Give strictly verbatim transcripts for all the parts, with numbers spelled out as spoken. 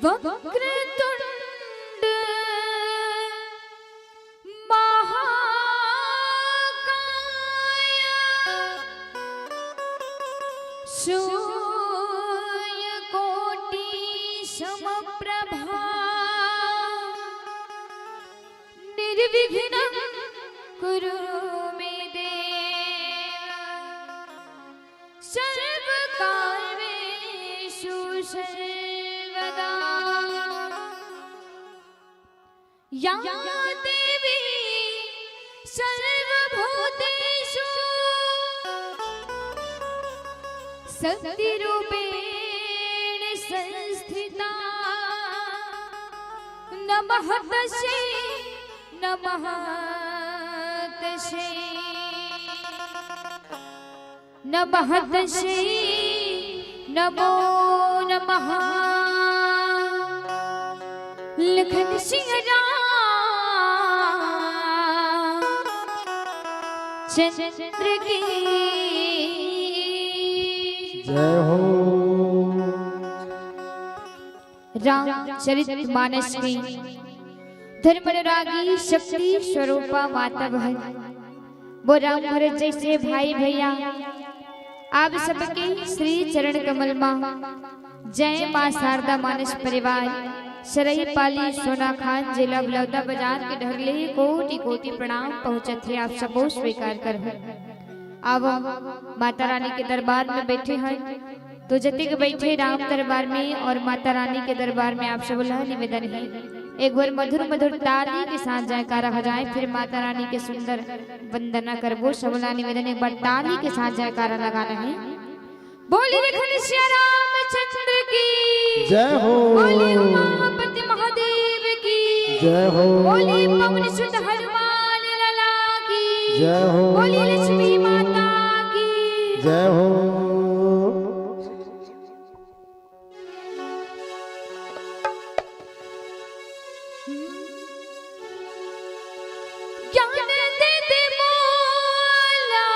वक्रतुण्ड महाकाय सूर्यकोटि समप्रभा निर्विघ्नं कुरु मे देव सर्वकार्येषु सर्वदा। या देवी सर्वभूतेषु शक्तिरूपेण संस्थिता। नमः तस्यै, नमः तस्यै। नमः तस्यै, नमो नमः। लखन सिया राम चंद्र की जय हो। रामचरित मानस के धर्म अनुरागी शक्ति स्वरूपा माता बहन, वो राम भरत जैसे भाई भैया, आप सबके श्री चरण कमल मा जय माँ शारदा मानस परिवार, सरही पाली सोना खान, जिला बलौदा बाजार के डहर ले कोटि कोटि प्रणाम पहुँचत हे। आप सबो स्वीकार करहु। अब माता रानी के दरबार में बैठे हैं, तो जतिक बैठे राम दरबार में और माता रानी के दरबार में, आप सब ला निवेदन है, एक बार मधुर मधुर ताली के साथ जयकारा हो जाए, फिर माता रानी के सुंदर वंदना करबो। सब ला निवेदन, एक बार ताली के साथ जयकारा लगाना है। बोलिए लखन सिया रामचंद्र की जय हो। बोलिए उमापति महादेव की जय हो। बोलिए पवन सुत हनुमान लाला की जय हो। बोलिए लक्ष्मी माता की जय हो। ज्ञान दे दे मौला,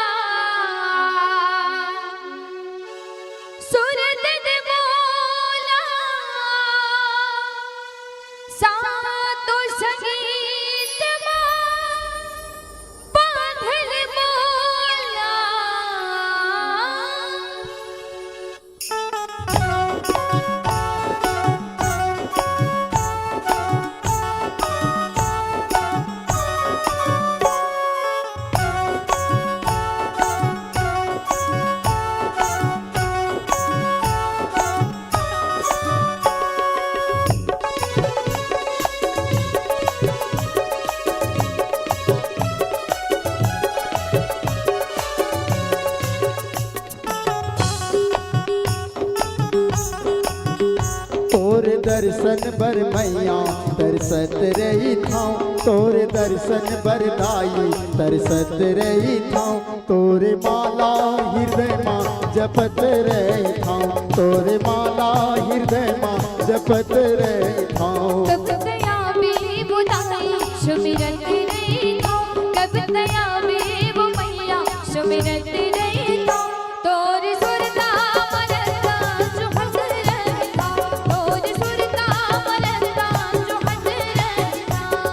सुर दे दे मौला, सातो संगीत मा बांधल मौला। तोर दर्शन बर मैया तरसत रहिथौं, तोर दर्शन बर दाई तरसत रहिथौं, तोर माला हृदय मा जपत रहिथौं, तोर माला हृदय मा जपत रहिथौं। कब तक आवे वो दाई सुमिरत रहिथौं, कब तक आवे वो मैया सुमिरत रहिथौं। तोर सुरता मरता जोहत रहिथौं, तोर सुरता मरता जोहत रहिथौं।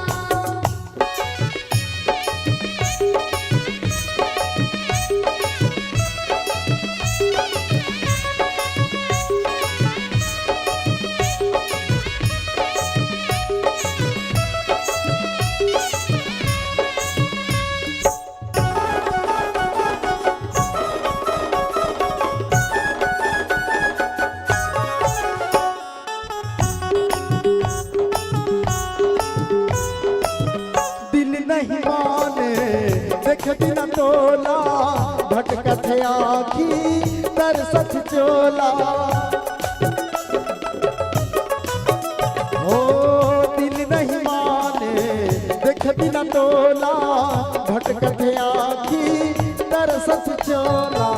दिल नहीं माने देख बिना तोला, भटकत आँखी तरसत चोला। हो दिल नहीं माने देख बिना तोला, भटकत आँखी तरसत चोला।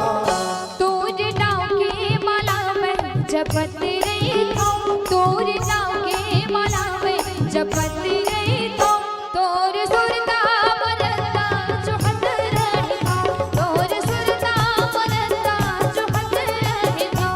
तोर नाम के माला मैं जपत रहिथौं, तोर नाम के माला मैं जपत रहिथौं, तोर सुरता मरता जोहत रहिथौं, तोर सुरता मरता जोहत रहिथौं।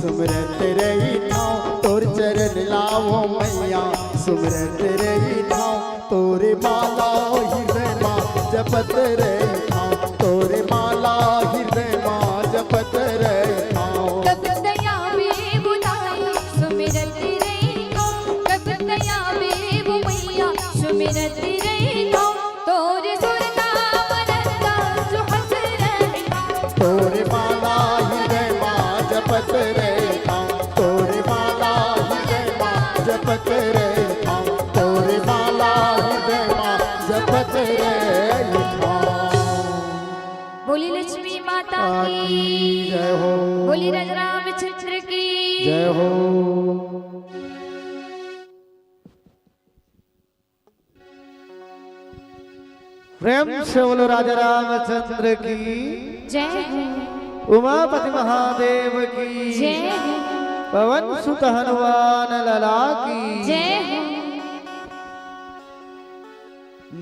सुमरत रहिथौं तोर चरण ला ओ मैया, सुमरत रहिथौं तोरे माला हृदय मा जपत रहिथौं, तोरे माला हृदय मा जपत रहिथौं। कब तैं आबे बुलाए सुमरत रहिथौं, कब तैं आबे ओ मैया सुमरत रहिथौं। तोरे सुरता वरता जोहत रहिथौं। तोरे माला हृदय मा जपत रहिथौं, तोरे माला हृदय मा जपत रहिथौं, तोरे माला हृदय मा जपत रहिथौं। बोली लक्ष्मी माता की जय हो। बोली राजा रामचंद्र की जय हो। प्रेम से बोलो राजा रामचंद्र की जय हो। उमापति महादेव की जय हो। पवन सुत हनुमान लला की जय हो।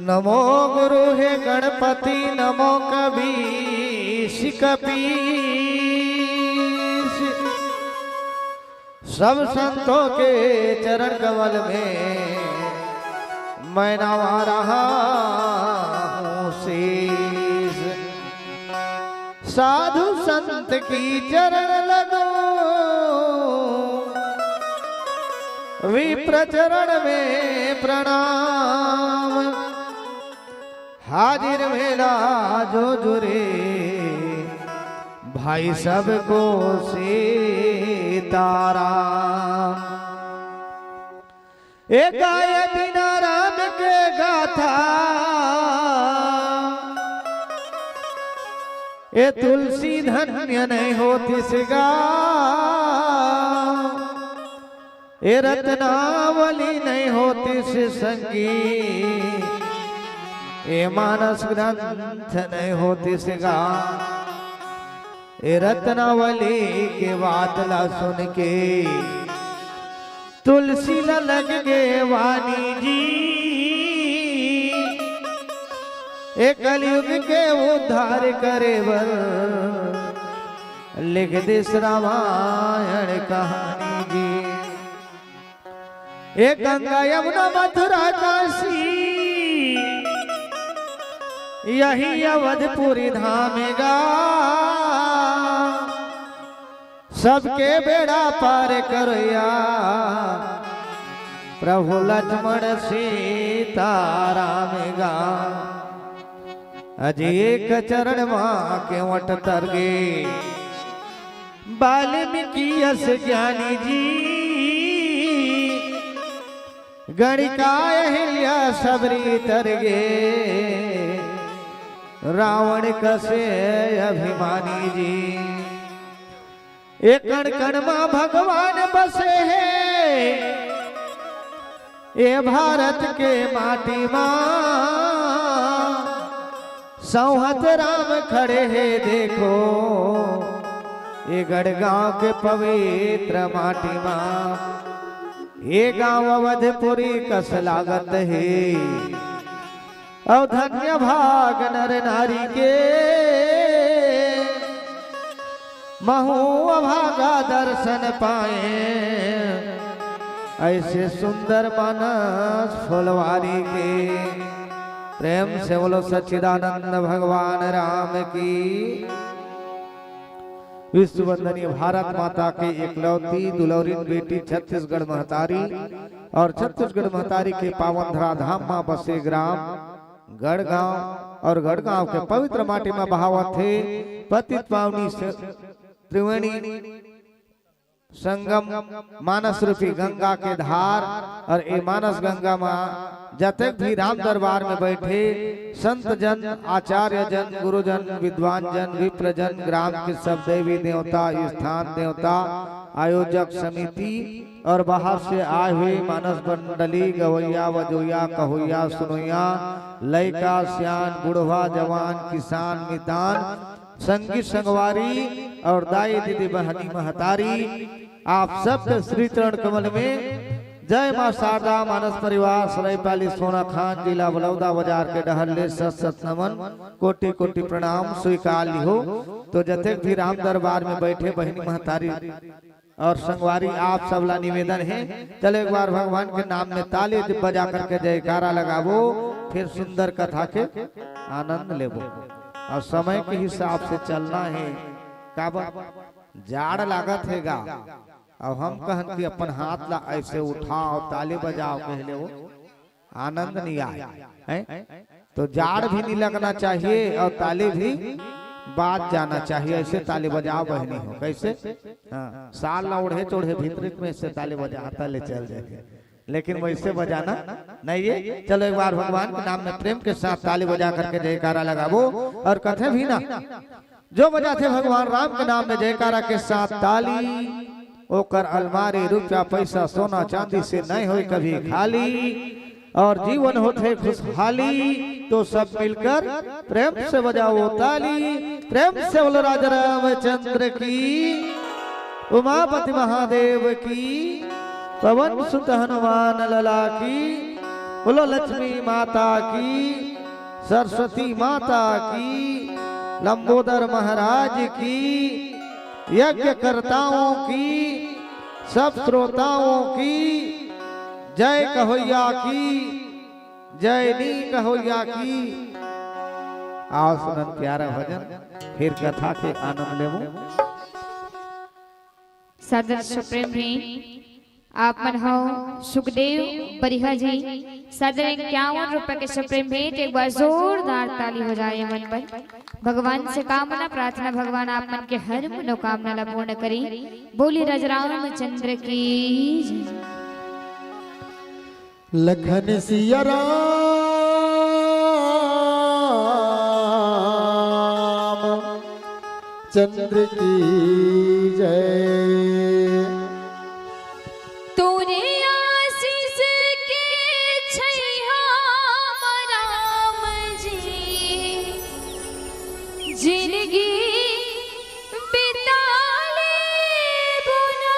नमो गुरु हे गणपति, नमो कबीश कपीश। सब संतों के चरण कमल में मैं नवा रहा हूँ शीश। साधु संत की चरण लगो, विप्र चरण में प्रणाम। हाजिर मेला जो जुरे भाई सबको सीताराम। ए गाय बिना राम के गाथा, ए तुलसी धन्य नहीं होतिस गा। ए रत्नावली नहीं होतिस संगी, ए मानस ग्रंथ नहीं होतिस गा। ए रत्नावली के बात ला सुन के तुलसी ला लग गे वाणी जी। ए कलयुग के उद्धार करे बर लिख दिस रामायण कहानी जी। ए गंगा यमुना मथुरा काशी, यही अवधपुरी धाम गा। सबके बेड़ा पार करया प्रभु लक्ष्मण सीताराम गा। अज एक चरण मा केवट तर गे वाल्मीकि यस ज्ञानी जी। गणिका अहिल्या सबरी तर गे रावण कसे अभिमानी जी। ए कण कण मा भगवान बसे हे, ए भारत के माटी मा सौहत राम खड़े हे देखो, ए गढ़गांव के पवित्र माटी मा। ए गांव अवधपुरी कस लागत हे, अउ धन्य भाग नर नारी के, महू अभागा दर्शन पाए, ऐसे सुंदर मानस फुलवारी के। प्रेम से बोलो सच्चिदानंद भगवान राम की। विश्व वंदनीय भारत माता के एकलौती दुलौरिन बेटी छत्तीसगढ़ महतारी और छत्तीसगढ़ महतारी के पावन धराधाम मा बसे ग्राम गढ़गांव और गढ़गांव के पवित्र माटी मा बहावत हे पतित पावनी से त्रिवेणी संगम मानस रूपी गंगा के धार। और ए मानस गंगा मा जतक भी राम दरबार में बैठे संत जन, आचार्य जन, गुरुजन, विद्वान जन, विप्र जन, ग्राम के सब देवी देवता, स्थान देवता, आयोजक समिति और बाहर से आए हुए मानस मंडली, गवैया, बजोया, कहोया, सुनोया, लइका, सियान, बुढ़वा, जवान, किसान, मितान, संगी संगवारी और दाई दीदी बहनी महतारी, आप सबके श्री चरण कमल में जय माँ शारदा। मानस परिवार सरायपाली सोनाखान, जिला बलौदा बाजार के डहर ले सत सत नमन, कोटि कोटि प्रणाम स्वीकार लिहो। तो जतेक भी राम दरबार में बैठे बहनी महतारी, और संगवारी, आप सबला निवेदन हे, चलो एक बार भगवान के नाम में ताली बजा करके जयकारा लगाबो, फिर सुंदर कथा के आनंद लेबो। और समय के हिसाब से चलना हे, काबर जाड़ लागत हे गा। अब हम कहन कि अपन हाथ ला ऐसे उठाओ, ताली बजाओ, कह ले वो आनंद नहीं आए, हैं? तो जाड़ भी नहीं लगना चाहिए और ताली भी बाज जाना चाहिए। ऐसे ताली बजाओ बहनी हो, कैसे? हाँ, साल ना ओढ़े चोढ़े भीतर में से ताली बजाता ले चल जाए, लेकिन वैसे बजाना नहीं है। चलो एक बार भगवान के नाम में प्रेम के साथ ताली बजा करके जयकारा लगाबो। और कथे भी ना, जो बजाथे भगवान राम के नाम में जयकारा के साथ ताली, ओकर अलमारी रुपया पैसा सोना चांदी से नहीं होई कभी खाली। और जीवन होथे खुशहाली। तो सब मिलकर प्रेम से बजाओ ताली, प्रेम से बोलो राजा रामचंद्र की, उमापति महादेव की, पवन सुत हनुमान लला की, बोलो लक्ष्मी माता की, सरस्वती माता की, लंबोदर महाराज की, यज्ञकर्ताओं की, सब श्रोताओं की, जय कहोइया की, जय नी कहोइया की। आओ सुनन प्यारा भजन, फिर कथा के आनंद लेबो। सादर सुप्रेम भेंट आप मन हो सुखदेव बरिहा जी, सादर इक्यावन रुपए के सुप्रेम भेंट। एक बार जोरदार ताली हो जाए मन पर। भगवान से कामना प्रार्थना, भगवान आप मन के हर मनोकामना ला पूर्ण करी। बोली राज रामचंद्र की जय। लखन सिया राम चंद्र की जय। तोरे आशीष के छैया राम जी, जिंदगी बिता लेबो ना।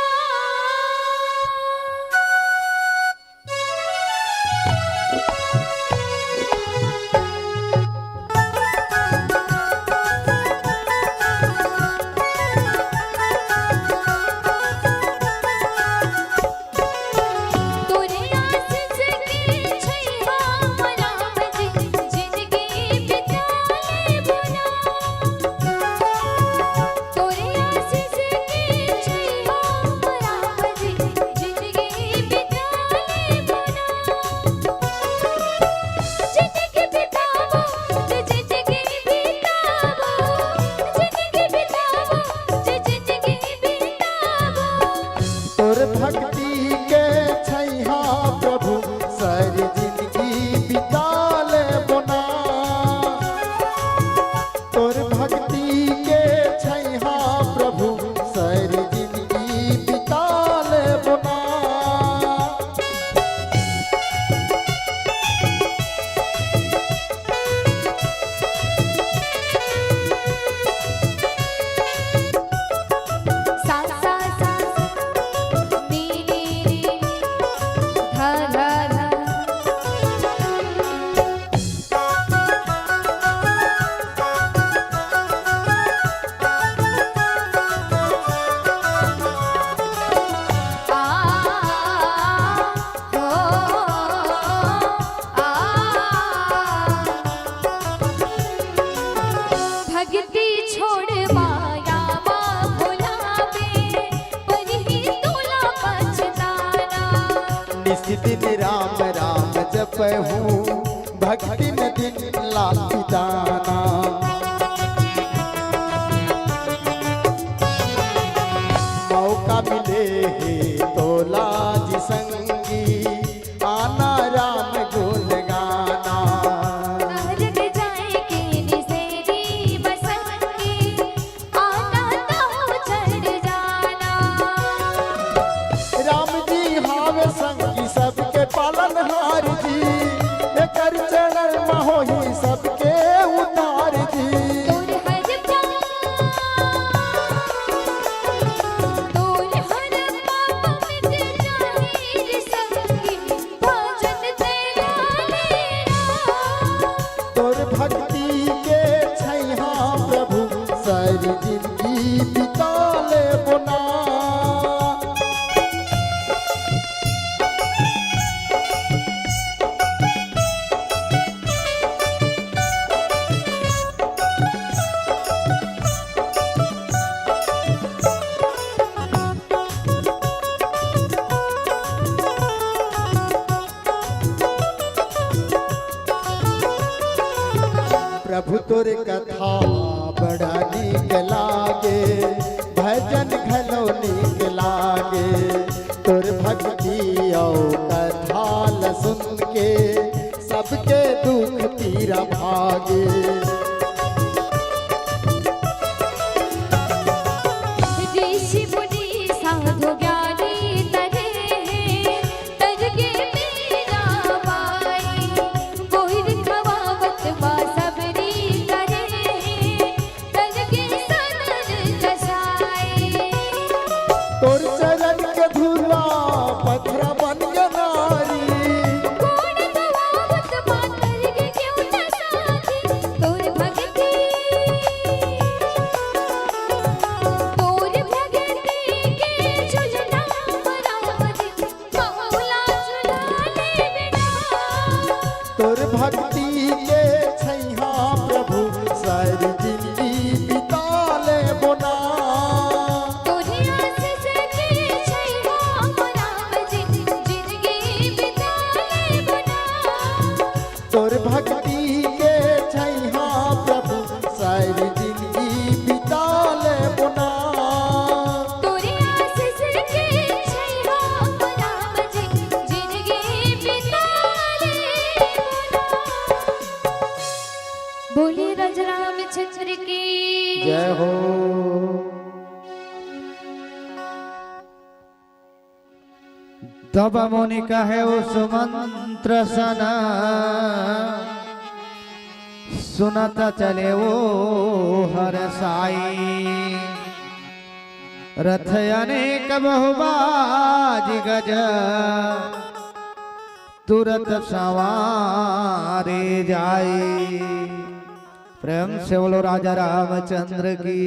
तोर भक्ति के छैहा प्रभु, सारी जिंदगी बिता लेबो ना। तोर भक्ति के छैहा प्रभु, सारी जिंदगी बिता लेबो ना। भक्ति छोड़ माया मा भुलावे, परही तोला पछताना। निस दिन राम राम जपहूँ, भक्ति में दिन ला बिताना। मौका मिले हे तोला जी संगी, आना राम गुण गाना। अर्घ जाए के निसेरी बसंगी, आना तहु चढ़ जाना। राम जी हावे संगी सबके पालनहार जी, एकर चरण म होही सबके उद्धार जी। तोर हर पाप, तोर हर पाप मिट जाही रे संगी, भजन तेरा मेरा। तोर भक्ति के छैहा प्रभु, सारी जिंदगी बिता लेबो ना। प्रभु तोर कथा बड़ा नीक लागे, भजन घलो नीक लागे। तोर भक्ति अउ कथा ल सुन के सबके दुख पीरा भागे। ऋषि मुनि साधु ज्ञानी तरे हे, तर के मीरा बाई। कोई खवावत बा सबरी तरे हे, तर के सनन कसाई। तोर चरण के धूला पथरा बन गे नारी। कोन गवावत बा तर के क्यों न साथी। तोर भक्ति, तोर भक्ति के झुलना बराबर मौला झुला ले बिना। तोर भक्ति के छैहा प्रभु सारी जिंदगी बिता लेबो ना। तोरे आशीष के छैहा राम जी जिंदगी बिता लेबो ना। तोर भक्ति के छैहा प्रभु सारी जिंदगी बिता लेबो ना। तोरे आशीष के छैहा राम जी जिंदगी बिता लेबो ना। बोलिए राजा रामचंद्र की जय हो। तब मुनि कहे ओ सुमंत्र सन, सुनत चले ओ हरसाई। रथ अनेक बहुबाज गज, तुरत संवारे जाई। प्रेम से बोलो राजा रामचंद्र की।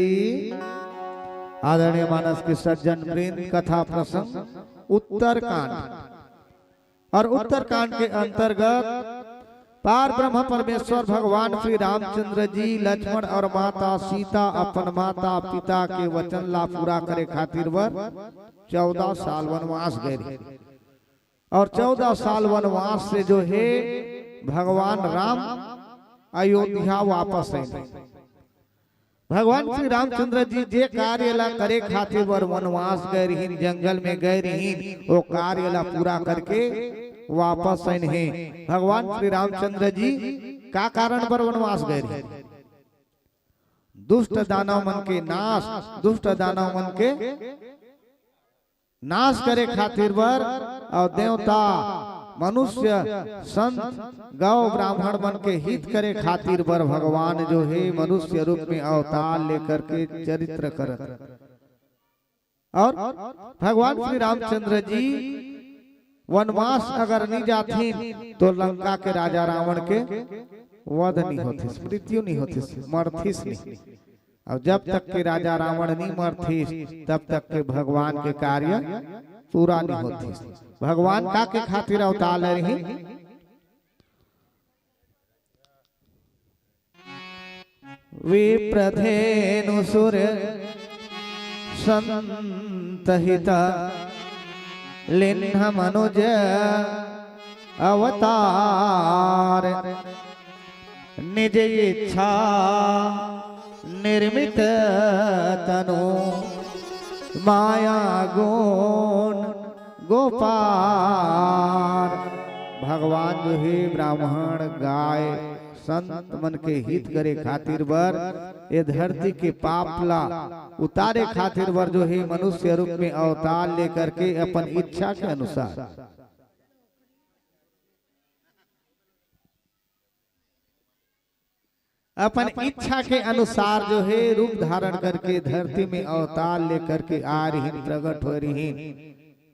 आदरणीय मानस के सज्जन वृंद, कथा प्रसंग उत्तरकांड। और उत्तरकांड के अंतर्गत पार ब्रह्म परमेश्वर भगवान श्री रामचंद्र जी लक्ष्मण और माता सीता अपन माता पिता के वचन ला पूरा करे खातिर बर चौदह साल वनवास गए रहे। और चौदह साल वनवास से जो है भगवान राम अयोध्या वापस आए। भगवान श्री रामचंद्र जी जे कार्य ला करे खातिर बर वनवास गए रहीन, जंगल में गए रहीन, वो कार्य ला पूरा करके वापस आइन हे। भगवान श्री रामचंद्र जी का कारण बर वनवास गए रहीन? दुष्ट दानव मन के नाश, दुष्ट दानव मन के नाश करे खातिर बर और देवता, मनुष्य, संत, गौ, ब्राह्मण मन के हित करे खातिर बर भगवान जो है मनुष्य रूप में अवतार लेकर के चरित्र करत। और भगवान श्री रामचंद्र जी वनवास अगर नहीं जाथिन तो लंका के राजा रावण के वध नहीं होथिस, मृत्यु नहीं होथिस, मरथिस नहीं। और जब तक के राजा रावण नहीं मरथिस, तब तक के भगवान के कार्य पूरा नहीं होथिस। भगवान का के खातिर अवतार ले रही? विप्रधेनु सुर संत हित, लिन्ह मनुज अवतार। निज इच्छा निर्मित तनु, माया गुण गोपार। भगवान जो है ब्राह्मण, गाय, संत मन के हित करे खातिर बर, ये धरती के पाप ला उतारे खातिर बर जो है मनुष्य रूप में अवतार लेकर के अपन इच्छा के अनुसार, अपन इच्छा के अनुसार जो है रूप धारण करके धरती में अवतार लेकर के आ रहीन, प्रकट हो रहीन,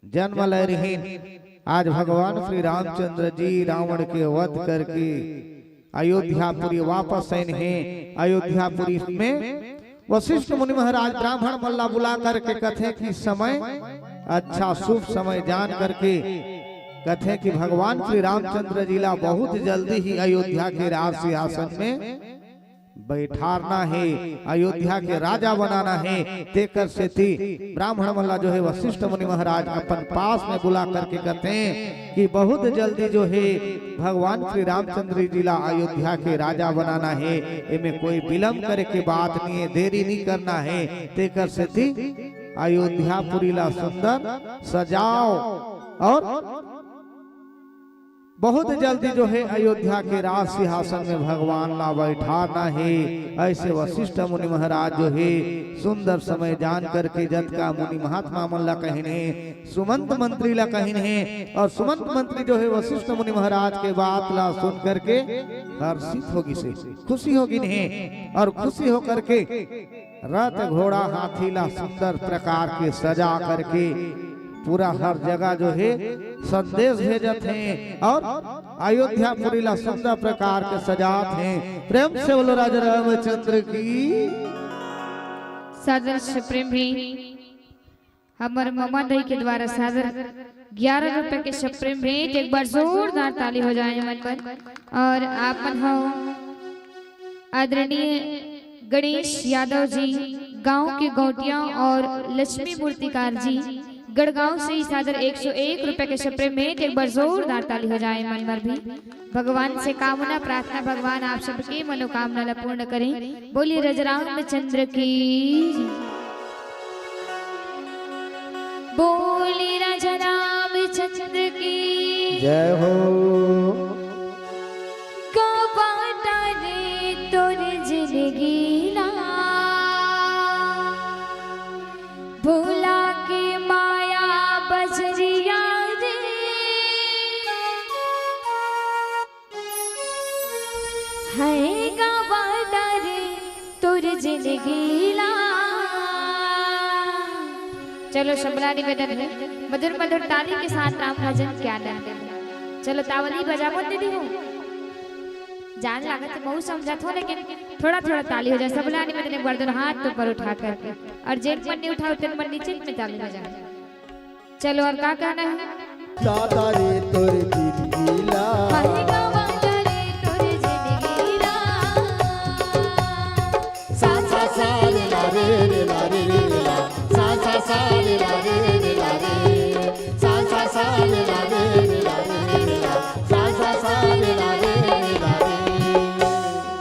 जन्म ले रहीन। आज भगवान श्री रामचंद्र जी रावण के वध करके अयोध्यापुरी वापस आइन हे। अयोध्यापुरी में वशिष्ठ मुनि महाराज ब्राह्मण मन ला बुला करके कथे कि समय अच्छा, शुभ समय जान करके कथे कि भगवान श्री रामचंद्र जी ला बहुत जल्दी ही अयोध्या के राज सिंहासन में बैठारना हे, अयोध्या के राजा बनाना हे। तेकर सेती ब्राह्मण मन ला जो हे वशिष्ठ मुनि महाराज अपन पास में बुला करके कहते हैं कि बहुत जल्दी जो हे भगवान श्री रामचंद्र जी ला अयोध्या के राजा बनाना हे, एमे कोई विलंब करे के बात नहीं है, देरी नहीं करना है। तेकर सेती अयोध्यापुरी ला सुंदर सजाओ और बहुत जल्दी जो है अयोध्या के राज सिंहासन में भगवान ला बैठारना है। ऐसे वशिष्ठ मुनि महाराज जो है सुंदर समय जान करके जतका मुनि महात्मा मन ला कहिन हे, सुमंत मंत्री ला कहिन हे और सुमंत मंत्री जो है वशिष्ठ मुनि महाराज के बात ला सुन करके हर्षित हो गिस हे, खुशी हो गिन हे और खुशी होकर के रथ घोड़ा हाथी ला सुंदर प्रकार के सजा करके पूरा हर जगह जो है संदेश भेजत हैं और अयोध्यापुरी ला सुंदर प्रकार के सजात हैं। प्रेम से बोलो राजा रामचंद्र की। सादर से प्रेम भेंट हमर ममा दई के द्वारा सादर ग्यारह रुपए के से प्रेम भेंट। एक बार जोरदार ताली हो जाए मन पर। और आप मन हो आदरणीय गणेश यादव जी, गांव के गौटिया और लक्ष्मी मूर्तिकार जी, गढ़गांव से ही सादर एक सौ एक रुपए के से प्रेम भेंट। एक बार जोरदार ताली हो जाए मन पर भी। भगवान से कामना प्रार्थना, भगवान आप सबके मनोकामना ला पूर्ण करें। बोलिए राजा रामचंद्र की। बोलिए राजा रामचंद्र की। जय हो। गवाता रे तोर जिंदगी ला, भुला के माया बजरिया रे। है गवाता रे तोर जिंदगी ला। चलो सबला निवेदन है, मधुर मधुर ताली के साथ राम भजन के आनंद लें। चलो तावली बजाबो दीदी हो, जान लागत है बहुत समझत हो, लेकिन थोड़ा थोड़ा ताली हो जाए। सबला निवेदन एक बार दोनों हाथ ऊपर उठा करके, और जेन मन नहीं उठाओ तेन मन नीचे में ताली बजाओ। चलो और का कहना है? दादा रे तोर जिंदगी ला। हरे गवाता रे तोर जिंदगी ला। सा सा सा रे ला रे रे ला रे रे ला। सा सा सा रे ला रे रे ला रे। सा सा सा रे ला रे रे ला रे रे ला। सा सा सा रे ला रे रे ला रे।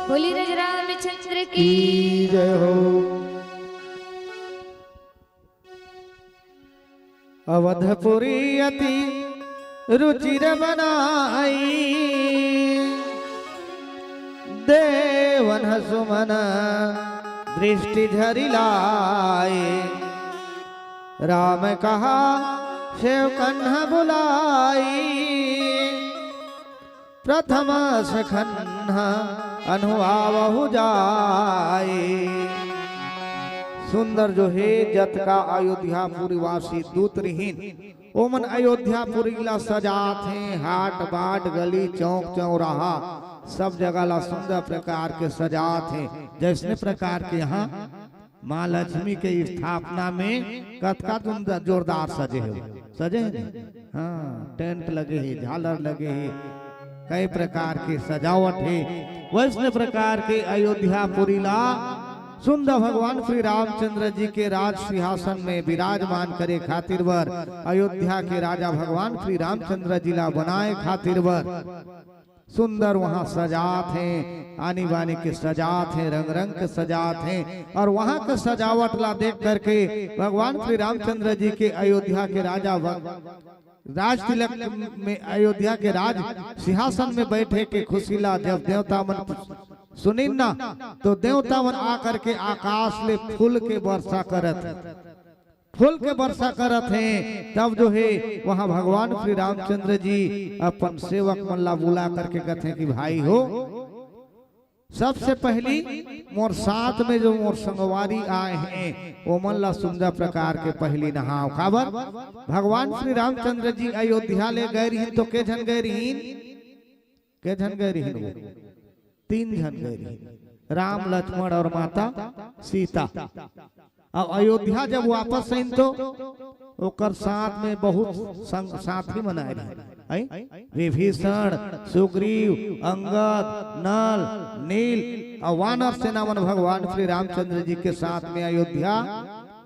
बोली राजा रामचंद्र की। की जय हो। अवधपुरी अति रुचिर बनाई, देवन सुमन दृष्टि झरि लाई। राम कहा सेवकन बुलाई, प्रथम सखन अनुआवहु जाई। सुंदर जो हे जतका अयोध्यापुरी वासी दूत रिहिन, ओमन अयोध्यापुरी ला सजात हें, हाट बाट, गली चौक चौराहा, सब जगह ला सुंदर प्रकार के सजात हें। जैसने प्रकार के यहाँ माँ लक्ष्मी के स्थापना में कतका तुम द-, जोरदार सजे हो, सजे हे नहीं? हाँ, टेंट लगे हे, झालर लगे हे, कई प्रकार के सजावट हे। वैसने प्रकार के अयोध्यापुरी ला सुंदर भगवान श्री रामचंद्र जी के राज सिंहासन में विराजमान करे खातिर बर, अयोध्या के राजा भगवान श्री रामचंद्र जी ला बनाए खातिर बर सुंदर वहाँ सजात हें, आनी बानी के सजात हें, रंग रंग के सजात हें। और वहाँ के सजावट ला देख करके भगवान श्री रामचंद्र जी के अयोध्या के राजा व-, राज तिलक में अयोध्या के राज सिंहासन में बैठे के खुशी ला जब देवता मन सुनिन ना, तो देवता मन आ करके आकाश ले फूल के वर्षा करत, फूल के वर्षा करत हें। तब जो हे वहाँ भगवान श्री रामचंद्र जी अपन सेवक मन ला बुला करके कहते हैं कि भाई हो, सबसे पहली मोर साथ में जो मोर संगवारी आए हें, ओमन ला सुंदर प्रकार के पहली नहाव। काबर? भगवान श्री रामचंद्र जी अयोध्या ले गए रहिन तो के झन गए रहिन? के झन गए रहिन वो? तीन झन गए रहिन, राम, लक्ष्मण और माता सीता। अब अयोध्या जब वापस आइन तो ओकर साथ में बहुत संग साथी मन आए रहिन, हैं? विभीषण, सुग्रीव, अंगद, नल, नील अउ वानर सेना मन भगवान श्री रामचंद्र जी के साथ में अयोध्या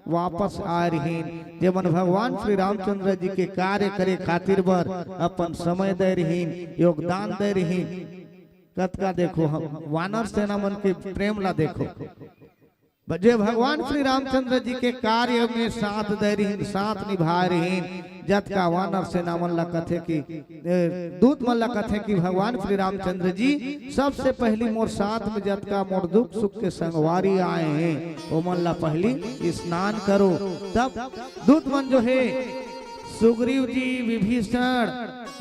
वापस आए रहिन, जेमन भगवान श्री रामचंद्र जी के कार्य करे खातिर बर अपन समय दे रहिन, योगदान दे रहिन। कतका देखो, हम वानर सेना मन के प्रेम ला देखो। ब-, जे भगवान श्री रामचंद्र जी के कार्य में साथ दे रहिन, साथ निभाए रहिन, जतका वानर सेना मन ला कथे कि, ए, दूत मन ला कथे कि भगवान श्री रामचंद्र जी सबसे पहली मोर साथ में जतका मोर दुख सुख के संगवारी आए हैं, ओमन ला पहली स्नान करो। तब दूत मन जो है, सुग्रीव जी, विभीषण,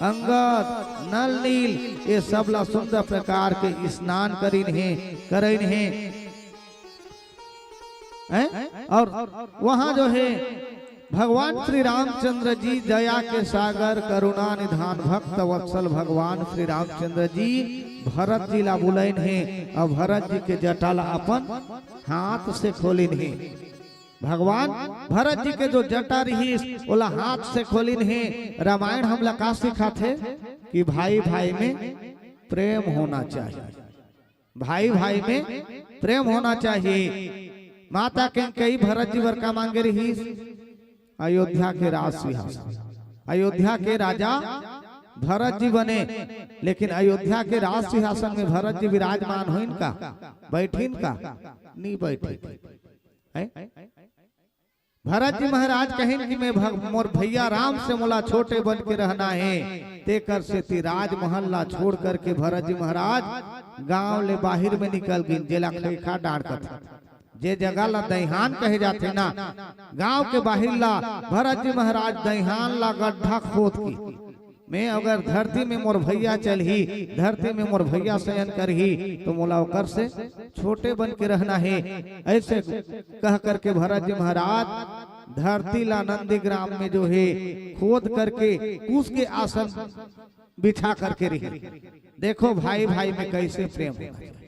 अंगद, नल नील, ये सब ला सुंदर प्रकार के स्नान करिन हे, करइन हे। हैं? और वहां जो है, भगवान श्री रामचंद्र जी, दया के सागर, करुणा निधान, भक्त वत्सल भगवान श्री रामचंद्र जी भरत जी ला बुलाइन हे और भरत जी के जटा ला अपन हाथ से खोलिन हे। भगवान भरत जी के जो जटा रहिस, ओला हाथ से खोलिन हे। रामायण हमला का सिखाथे कि भाई भाई में प्रेम होना चाहिए, भाई भाई में प्रेम होना चाहिए। माता कैकेयी भरत जी बर का मांगे रहिस? अयोध्या के राज सिंहासन। अयोध्या के राजा भरत जी बने, लेकिन अयोध्या के राज सिंहासन में भरत जी विराजमान होइन का? बैठिन का? नहीं बैठिन। हैं? भरत जी महाराज कहिन कि मैं भग-, मोर भैया राम से मोला छोटे बन के रहना हे, तेकर सेती राजमहल ला छोड़ करके भरत जी महाराज गांव ले बाहिर में निकल गिन, जेला खेखा डांड़ कथे, जे जगह ला दइहान कहे जाथे ना, गांव के बाहिर ला भरत जी महाराज दइहान ला गड्ढा खोद के, मैं अगर धरती में मोर भैया चलही, धरती में मोर भैया शयन करही, तो मोला ओकर से छोटे बन के रहना हे। ऐसे कह करके भरत जी महाराज धरती ला नंदीग्राम में जो है खोद करके उसके आसन बिछा करके रही। देखो भाई भाई में कैसे प्रेम होना चाहिए।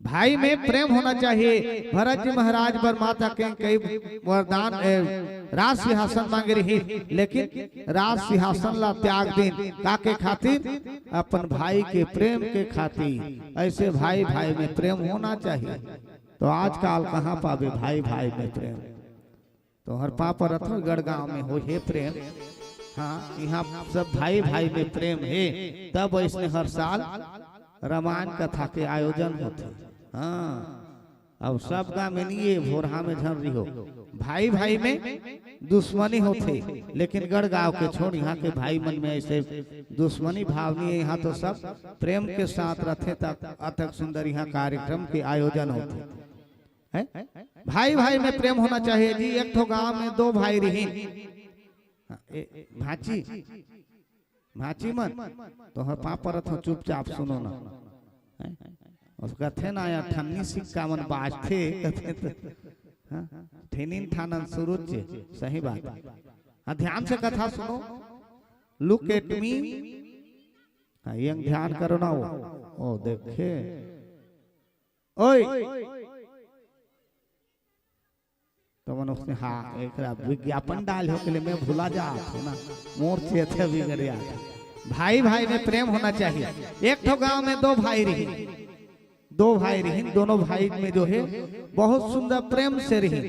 भाई में प्रेम होना चाहिए। भरत जी महाराज बर माता कैकेयी वरदान, ए, राज सिंहासन मांगे रही, लेकिन राज सिंहासन ला त्याग दिन। काके खातिर? अपन भाई के प्रेम के खातिर। ऐसे भाई भाई में प्रेम होना चाहिए। तो आजकल कहाँ पाबे भाई भाई में प्रेम? तोहर पापा रथो गढ़ गांव में हो हे प्रेम। हाँ, यहाँ सब भाई भाई में प्रेम हे, तब ऐसने हर साल रामायण कथा के आयोजन होथे। हाँ, अब सब गांव में नहीं है, भोरहा में झन रही हो। भाई भाई में दुश्मनी होथे, लेकिन गढ़ गांव के छोड़, यहाँ के भाई मन में ऐसे दुश्मनी भाव नहीं है। यहाँ तो सब प्रेम के साथ रथे, तक अतक सुंदर यहाँ कार्यक्रम के आयोजन होथे। हैं? भाई भाई में प्रेम होना चाहिए जी। एक ठो गांव में दो भाई रहिन। हाँ, ए, भांची, भांची मन, तोहर पाँव परत हो, चुपचाप सुनो ना। हैं? उस कथे ना, या ठन्नी सिक्का मन बाजथे, कथे तो, हाँ? ठेनिन ठानन सुरुच, सही बात। हाँ, ध्यान से कथा सुनो। Look at me। हाँ, ये ध्यान करो ना वो। ओ, देखे। ओए। तो मन उसने, हाँ, एकरा विज्ञापन डाल हो के लिए मैं भुला जा ना, मोर चेते बिगड़ जा। भाई भाई में प्रेम होना चाहिए। एक ठो गांव में दो भाई रही, दो भाई रही, दोनों भाई में जो है बहुत सुंदर प्रेम से रही।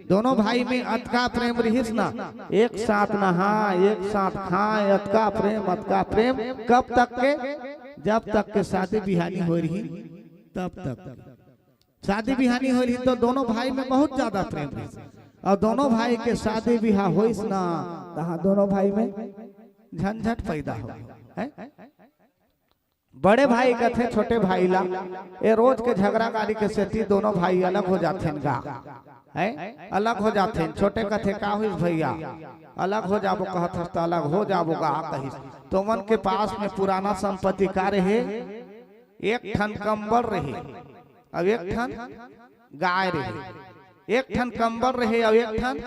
दोनों भाई में अतका प्रेम रहिस ना, एक साथ नहा, एक साथ खाए, अतका प्रेम, अतका प्रेम। कब तक के? जब तक के शादी बिहानी हो रही, तब तक। शादी बिहानी होइस तो दोनों भाई में बहुत ज्यादा प्रेम रहिस। और दोनों भाई के शादी बिहाव होइस ना, तहाँ दोनों भाई में झंझट पैदा हो गया। हैं? बड़े भाई कथे छोटे भाई ला, ए रोज के झगड़ा गाली के सेती दोनों भाई अलग हो जाथेन गा। हैं? अलग हो जाथेन। छोटे कथे, "का होइस भैया? अलग हो जाबो कहत हस त अलग हो जाबो गा," कहिस। तो मन के पास में पुराना संपत्ति का रहे? एक ठन कंबल रहे, अब एक ठन गाय रहे। एक ठन कंबल रहे, अब एक ठन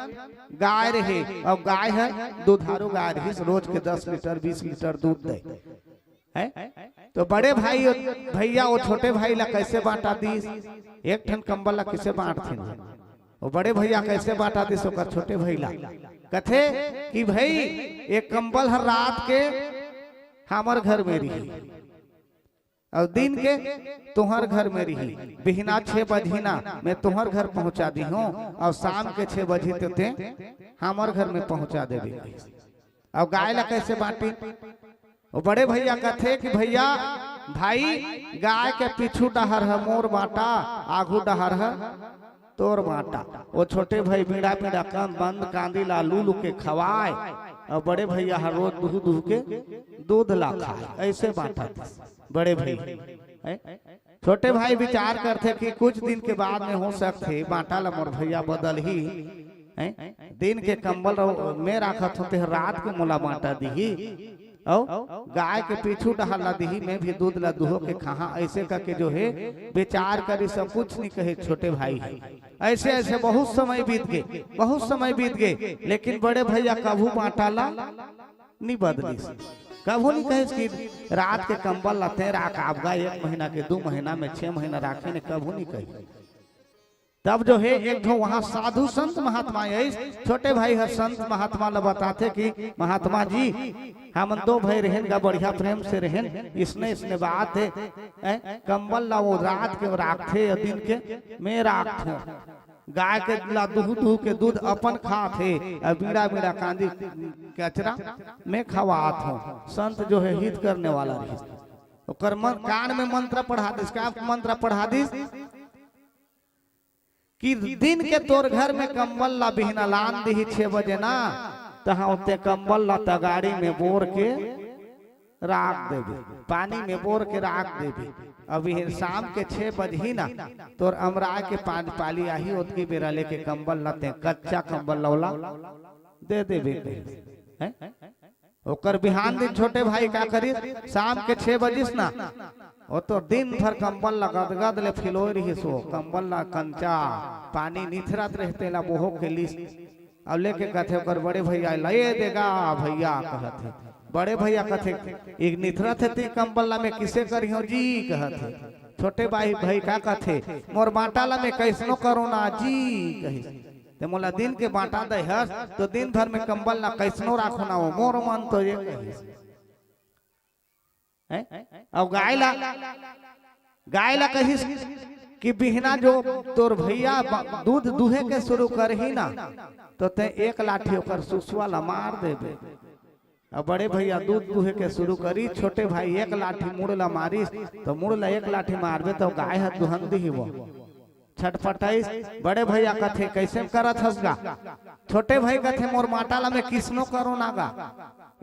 गाय रहे। अब गाय है, दुधारू गाय रहिस, रोज के दस लीटर, बीस लीटर दूध दे। हैं? तो बड़े भाई, भैया वो छोटे भाई ला कैसे बांटा दीस? एक ठन कंबल ला कैसे बांटथे? वो बड़े भैया कइसे बांटा दिस ओकर छोटे भाई ला? कथे कि भाई, ये कंबल हर रात के हमर घर में रही, अउ दिन के तुंहर घर में रही। बिहना छह बजही ना, मैं तुंहर घर पहुंचा दिहूं, अउ शाम के छह बजही ते तें हमर घर में पहुंचा देबे। अउ गाय ला कइसे बांटी? वो बड़े भैया कथे कि भैया, भाई, गाय के पीछू डहर ह मोर बांटा, आगू डहर ह तोर बांटा। वो छोटे भाई बीड़ा बीड़ा कंद बंद कांदी ला लू लू के खवाय, अउ बड़े भैया ह रोज दूह दूह के दूध ला खाय। अइसे बांटा बड़े भैया, हैं? छोटे भाई विचार करथे कि कुछ दिन के बाद में हो सकथे बांटा ला मोर भैया बदलही, हैं? दिन के कंबल रहो, मैं राखत हों, ते रात के मोला बांटा दिही, अउ गाय के पीछू डहर ला दिही, मैं भी दूध ला दुहो के खाहा। अइसे करके जो हे विचार करिस, सब कुछ नहीं कहे छोटे भाई हे। अइसे अइसे बहुत समय बीत गे, बहुत समय बीत गे, लेकिन बड़े भैया कभू बांटा ला नहीं बदलिस। कभू नहीं कहिस कि रात के कंबल ला तें राख, आप गा एक महीना के, दू महीना में, छह महीना राखे ने, कभू नहीं कहिस। तब जो हे एक ठो वहां साधु संत महात्मा आइस, छोटे भाई हर संत महात्मा ला बताथे कि महात्मा जी, हमन दो भाई रहेन गा, बढ़िया प्रेम से रहेन, इसने इसने बात हे, हैं? कंबल ला वो रात के राखथे या दिन के मैं राखथों। गाय के ला दूह दूह के दूध अपन खात हे, अउ बीड़ा बीड़ा कांदी कचरा मैं खवात हों। संत जो हे हित करने वाला रहिस, ओकर मन, कान में मंत्र पढ़ा दिस। का मंत्र पढ़ा दिस? कि दिन के तोर घर में कंबल ला बिहना लान दिही छह बजे ना, तहाँ तें कंबल ला तगाड़ी में बोर के राख देबे, पानी में बोर के राख देबे। अभी शाम के छह बजही ना, तोर अमरा के पान पाली आही, ओतकी बेरा लेके कंबल ला तें, कच्चा कंबल ला ओला दे देबे कहिस, हैं? ओकर बिहान दिन छोटे भाई का करिस, शाम के छह बजिस ना, वो तो दिन भर कंबल ला गदगद ले फिलोय रहिस, वो कंबल ला कंचा पानी निथरत रहे, तेला बोहो के लिस। अब लेके कथे ओकर बड़े भैया ला, "ए देगा भैया," कहत हे। बड़े भैया कथे, "एक निथरत हे ती कंबल ला, मैं किसे करिहों जी?" कहत हे। छोटे भाई, भाई का कथे, "मोर बांटा ला मैं कइसनो करों ना जी," कहिस। "ते मोला दिन के बांटा दे हस, तो दिन भर में कंबल ला कइसनो राखों ना, वो मोर मन तो ये," कहिस। हैं? अउ गाय ला, गाय ला कहिस कि बिहना जो तोर भैया ब-, दूध दूहे के शुरू करही ना, तो तें एक लाठी ओकर सुसवा ला मार देबे। अब बड़े भैया दूध दूहे के शुरू करिस, छोटे भाई एक लाठी मुड़ ला मारिस, तो मुड़ ला एक लाठी मारबे तो गाय ह दुहन दिही वो। छटपटाइस, बड़े भैया कथे, "कइसे करत हस गा?" छोटे भाई कथे, "मोर बांटा ला मैं किसनो करों ना गा।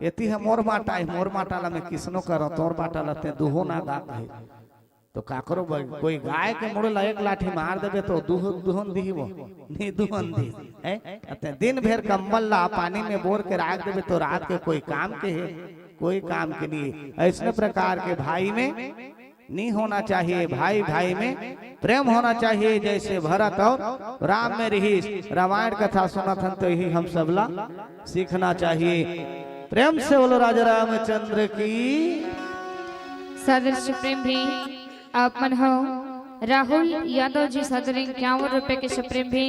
एती ह मोर बांटा हे, मोर बांटा ला मैं किसनो करों, तोर बांटा ला तें दुहो ना गा," कहे। तो काकरो ब-, कोई गाय के मुड़ ला एक लाठी मार देबे तो दुह-, दुहन दिही वो, नहीं दुहन दिही, हैं? अते दिन भर कंबल ला पानी में बोर के राख देबे तो रात के कोई काम के हे, कोई काम के नहीं। अइसने प्रकार के भाई में नहीं होना चाहिए, भाई भाई में प्रेम होना चाहिए, जैसे भरत और राम में रहिस। रामायण कथा सुनत हन तो यही हम सब ला सीखना चाहिए। प्रेम से बोलो राजा रामचंद्र की। सादर सुप्रेम भी आप मन हो राहुल यादव जी सादर इक्यावन रुपए के सुप्रेम भी,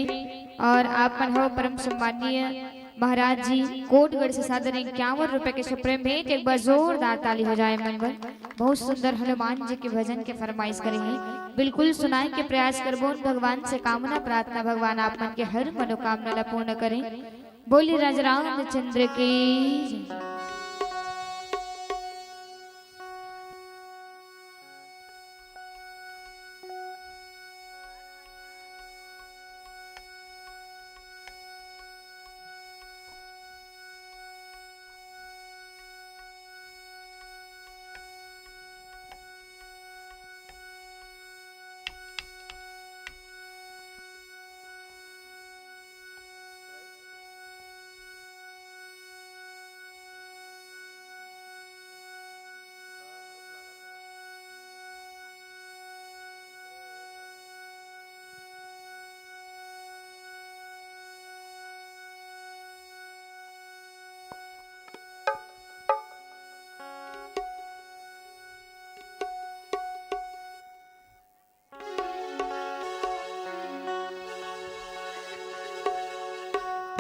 और आप मन हो परम सम्माननीय महाराज जी कोटगढ़ से सादर इक्यावन रुपए के सुप्रेम भेंट। एक बार जोरदार ताली हो जाए मन बर। बहुत सुंदर हनुमान जी के भजन के फरमाइश करे हैं, बिल्कुल सुनाए के प्रयास करबो। भगवान से कामना प्रार्थना, भगवान आप मन के हर मनोकामना ला पूर्ण करें। बोलिए राजा रामचंद्र की जय।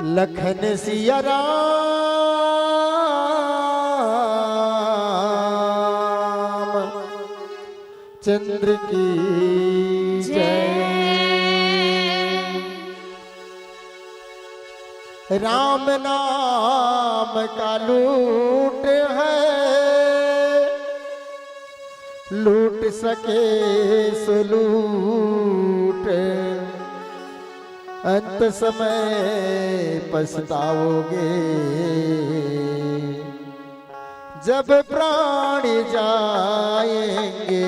लखन सिया राम चंद्र की जय। राम नाम का लूट है, लूट सके सो लूट, अंत समय पछताओगे, जब प्राण जाएंगे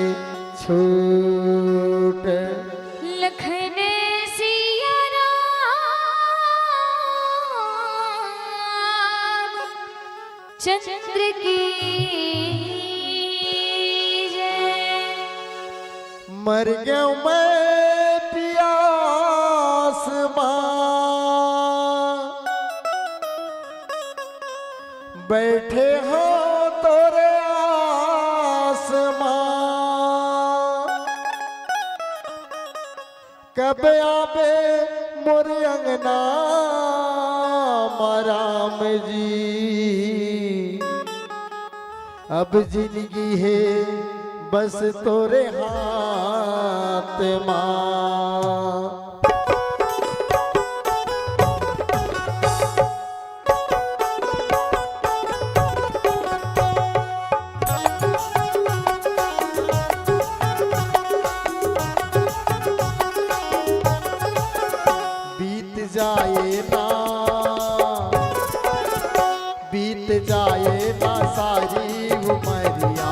छूट। लखन सिया राम चंद्र की जय। मर गयो मैं पियास मा, बैठे हो तोरे आस मा। कब आबे मोर अंगना मा राम जी, अब जिंदगी है बस तोरे हाथ मा। बीत जाए ना, बीत जाए ना सारी उमरिया,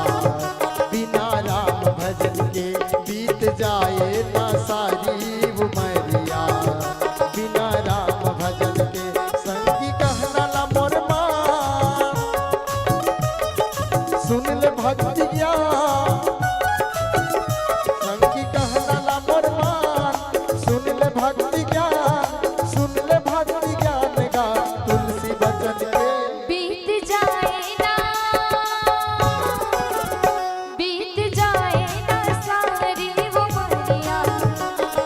बिना राम भजन के बीत जाए ना सारी उमरिया, बिना राम भजन के। संगी कहना ला मोर मान, सुन ले भक्ति ज्ञान। संगी कहना ला मोर मान, सुन ले भक्ति ज्ञान, सुन ले भक्ति ज्ञान गा तुलसी बचन के। बीत जाए ना, बीत जाए ना सारी उमरिया,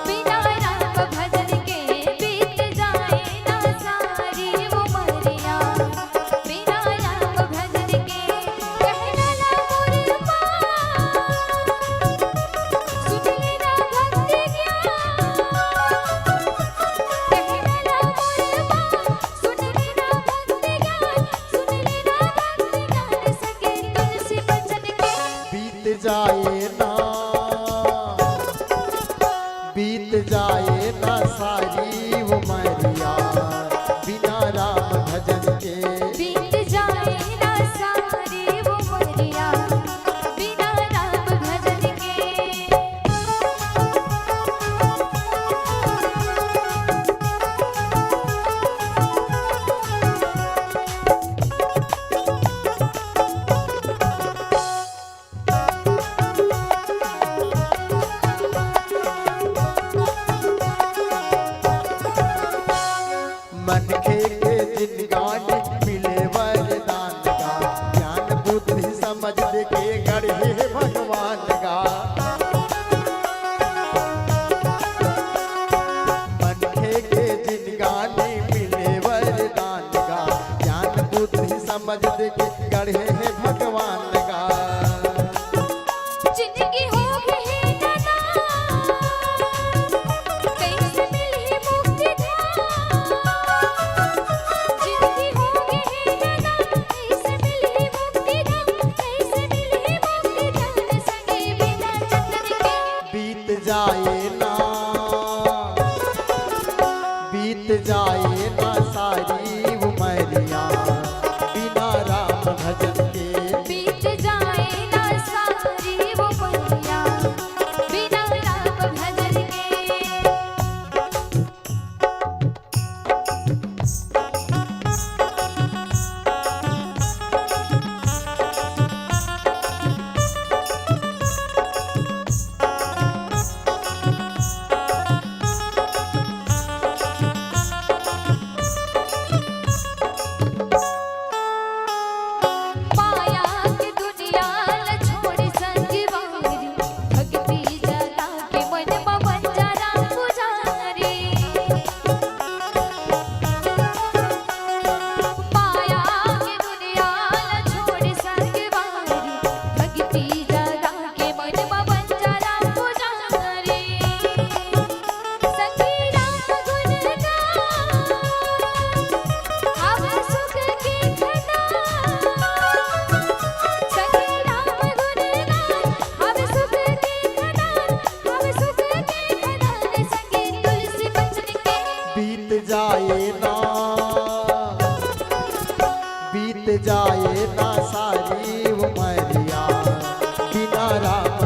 बिना राम भजन के। बीत जाए ना सारी उमरिया, बिना राम भजन के। कहना ला मोर मान, सुन ले ना भक्ति ज्ञान। कहना ला मोर मान, सुन ले ना भक्ति ज्ञान, सुन ले ना भक्ति ज्ञान सके तुलसी बचन के। बीत जाए ना, बीत जाए ना सारी उमरिया, बिना राम भजन के। बीत जाए ना सारी उमरिया, बिना राम भजन के। मनखे के जिनगानी मिले वरदान गा, ज्ञान बुद्धि समझ देके गढ़े भगवान गा। मनखे के जिनगानी मिले वरदान गा, ज्ञान बुद्धि समझ देके गढ़े हे भगवान गा। जिंदगी हो गई है नादान, कैसे मिलही मुक्ति धाम। जिंदगी हो गई है नादान, कैसे मिलही मुक्ति धाम, कैसे मिलही मुक्ति धाम, संगे बिना चंदन के। बीत जाए ना, बीत जाए ना सारी उमरिया, बिना राम भजन के। बीत जाए ना सारी उमरिया,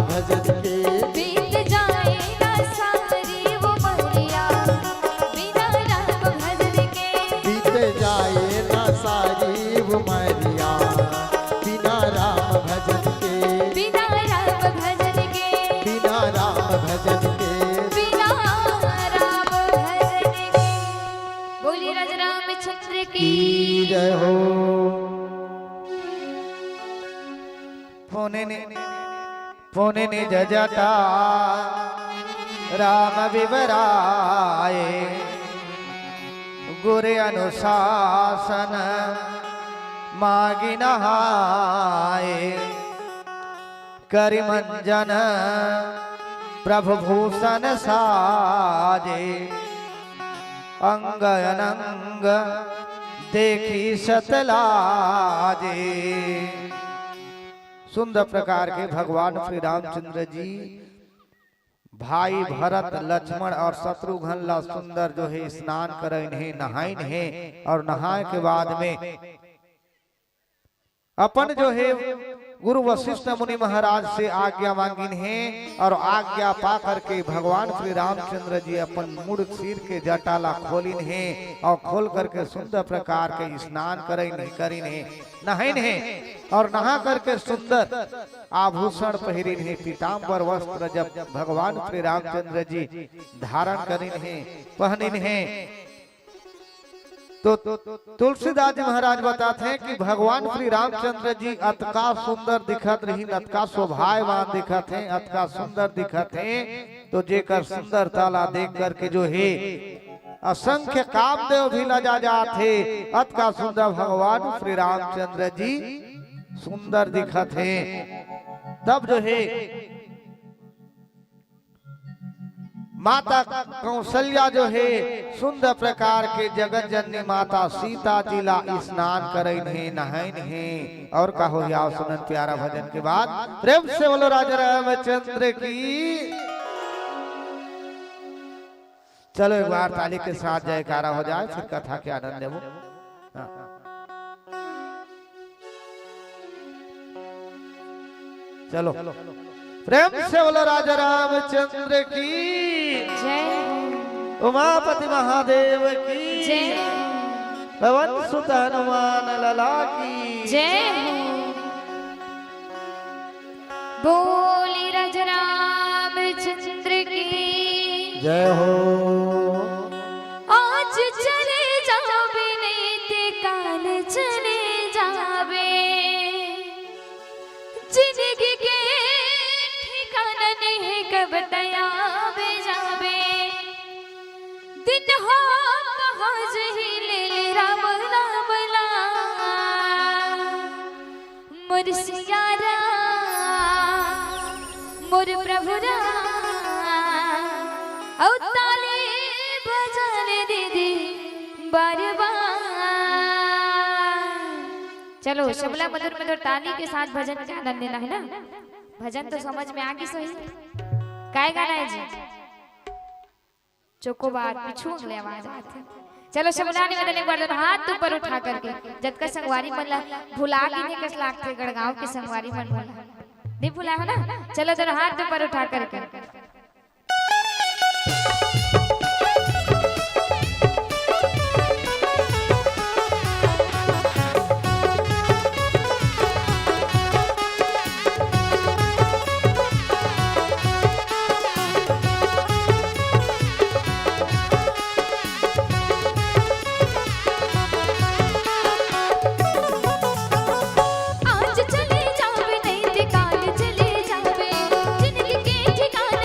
भजन के। बीत जाए ना सारी उमरिया बिना राम भजन के। बीत जाए ना सारी उमरिया बिना राम भजन के। बिना राम भजन के। बिना राम भजन के। बिना राम भजन के। बोली राज रामचंद्र की। की जय हो। फोने ने पुनि निज जटा राम विवराए। गुर अनुशासन मागि नहाए। करि मंजन प्रभु भूषण साजे। अंग अनंग देखि सत लाजे। सुंदर प्रकार के भगवान श्री रामचंद्र जी भाई भरत, लक्ष्मण और शत्रुघ्न ला सुंदर जो है स्नान करइन हे, नहाइन हे और नहाए के बाद में अपन जो है गुरु वशिष्ठ मुनि महाराज से आज्ञा मांगिन हे और आज्ञा पा करके भगवान श्री रामचंद्र जी अपन मुड़ सिर के जटा ला खोलिन हे और खोल करके सुंदर प्रकार के स्नान करइन, करिन हे, नहाइन हे और नहा करके सुंदर आभूषण पहिरिन हे, पीतांबर वस्त्र जब भगवान श्री रामचंद्र जी धारण करिन हे, पहनिन हे, तो तुलसीदास जी महाराज बताथे कि भगवान श्री रामचंद्र जी अतका सुंदर दिखत रहिन, अतका शोभायमान दिखत हे, अतका सुंदर दिखत हे, तो जेकर सुंदरता ला देख करके जो हे असंख्य कामदेव भी लजा जात हे। अतका सुंदर भगवान श्री रामचंद्र जी सुंदर दिखत हे। तब जो हे माता कौशल्या जो हे सुंदर प्रकार के जगत जननी माता सीता जी ला स्नान करइन हे, नहाइन हे। और का होही, आओ सुनन प्यारा भजन के बाद। प्रेम से बोलो राजा रामचंद्र की। चलो एक बार ताली के साथ जयकारा हो जाए, फिर कथा के आनंद लेबो। हाँ। चलो, प्रेम से बोलो राजा रामचंद्र की, जय हो। उमापति महादेव की, जय हो। पवन सुत हनुमान लला की, जय हो। बोली राजा रामचंद्र की। जय हो। आज चले जाबे नहीं ते काल चले जाबे, जिंदगी के ठिकाना नहीं कब तयाबे जाबे। दिन हो पहुँच ही ले ले राम नाम ला। मोर सिया राम, मोर प्रभु राम, अउ ताली बजा ले दीदी बार बार। चलो, सबला मधुर मधुर ताली के साथ भजन के आनंद लेना है ना। भजन तो समझ में आ गई सही। काय गाना है जी? चोकोबार, पीछू अगले आवाज आथे। चलो, सबला निवेदन, एक बार दोनों हाथ ऊपर उठा करके, जतका संगवारी मन ला भुला गे हे कस लागथे, गड़गांव के संगवारी मन भुला, नहीं भुला हो ना? चलो, दोनों हाथ ऊपर उठा करके। आज चले जाबे, नहीं ते काल चले जाबे, जिंदगी के ठिकाना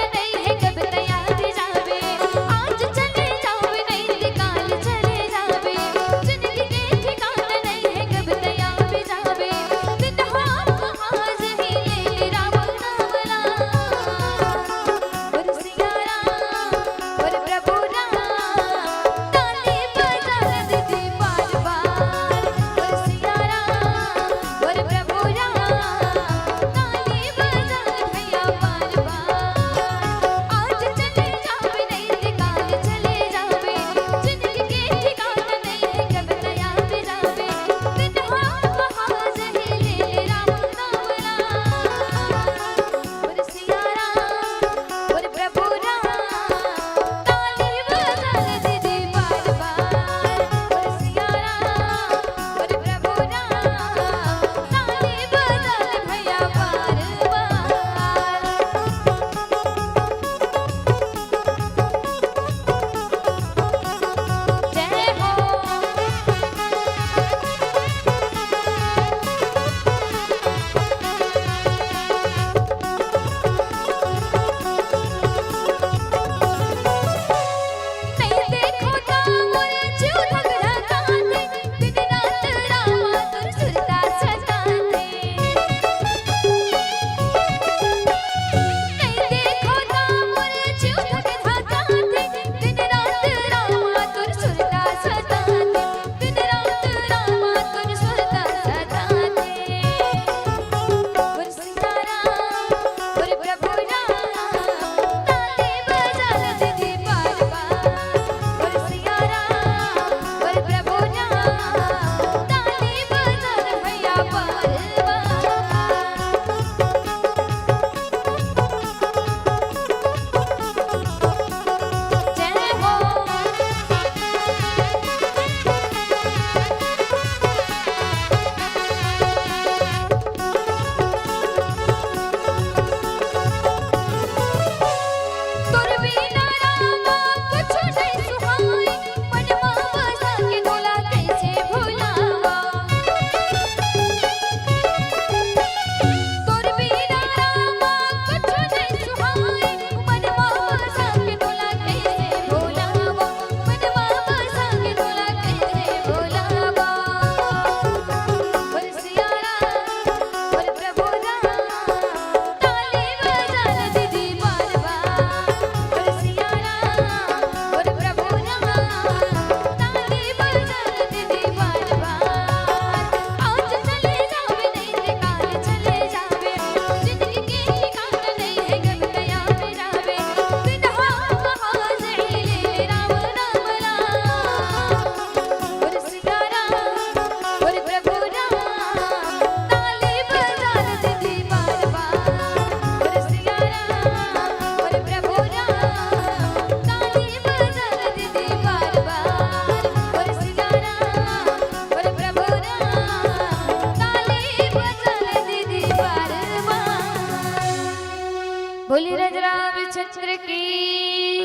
बोली राजा रामचंद्र की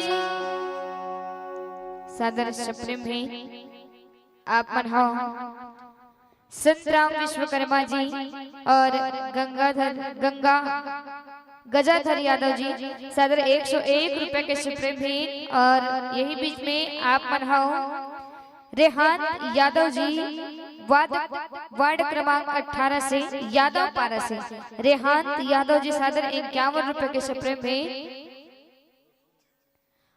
जय। सादर सप्रेम हे आप मन हो संत राम विश्वकर्मा जी और गंगाधर, गंगा, गजाधर यादव जी, सादर एक सौ एक रुपए के सप्रेम हे। और यही बीच में आप मन हो रेहान यादव जी, वार्ड, वार्ड क्रमांक अठारह से, यादव पारा से रेहान यादव जी, सादर इक्यावन रुपए के सप्रेम हे।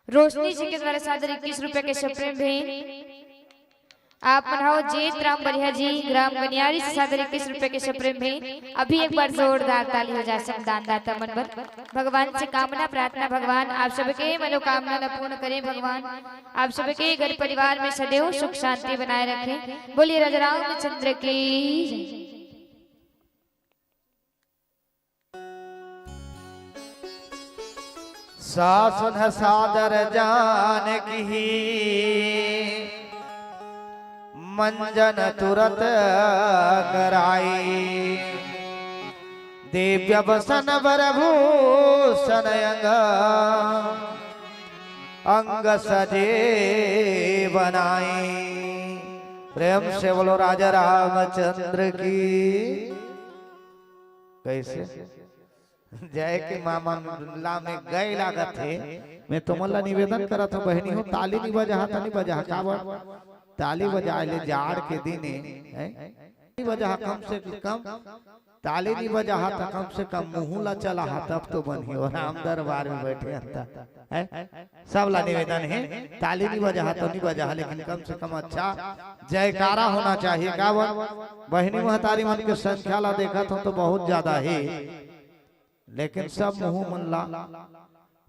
रोशनी जी के द्वारा सादर इक्कीस रुपए के सप्रेम हे। आप मन हो जेत राम बलिया जी, ग्राम गनियारी से, सादर इक्कीस रुपए के सप्रेम हे। अभी एक बार जोरदार ताली हो जाए सब दानदाता मन बर। भगवान से कामना प्रार्थना, भगवान आप सबके मनोकामना ला पूर्ण करें। भगवान आप सबके घर परिवार में सदैव सुख शांति बनाए रखें। बोलिए राजा रामचंद्र की जय। सासुन सादर जानकी मंजन तुरत कराई। दिव्य बसन बर भूषण अंग, अंग सजे बनाई। प्रेम से बोलो राजा रामचंद्र की। कैसे? जय के मामा ला में गए लागत हे। मैं तुमन ला निवेदन करत हूँ बहिनी हो, ताली नहीं बजाहा त नहीं बजाहा, काबर? ताली बजाए ले जाड़ के दिन हे, हैं? नहीं बजाहा कम से कम, ताली नहीं बजाहा त कम से कम मुँह ला चलाहा, तब तो बनही। और राम दरबार में बैठे हन त, हैं? सब ला निवेदन हे, ताली नहीं बजाहा त नहीं बजाहा, लेकिन कम से कम अच्छा जयकारा होना चाहिए। काबर? बहिनी महतारी मन के संख्या ला देखत हूँ तो बहुत ज्यादा हे, लेकिन सब मुँह मन ला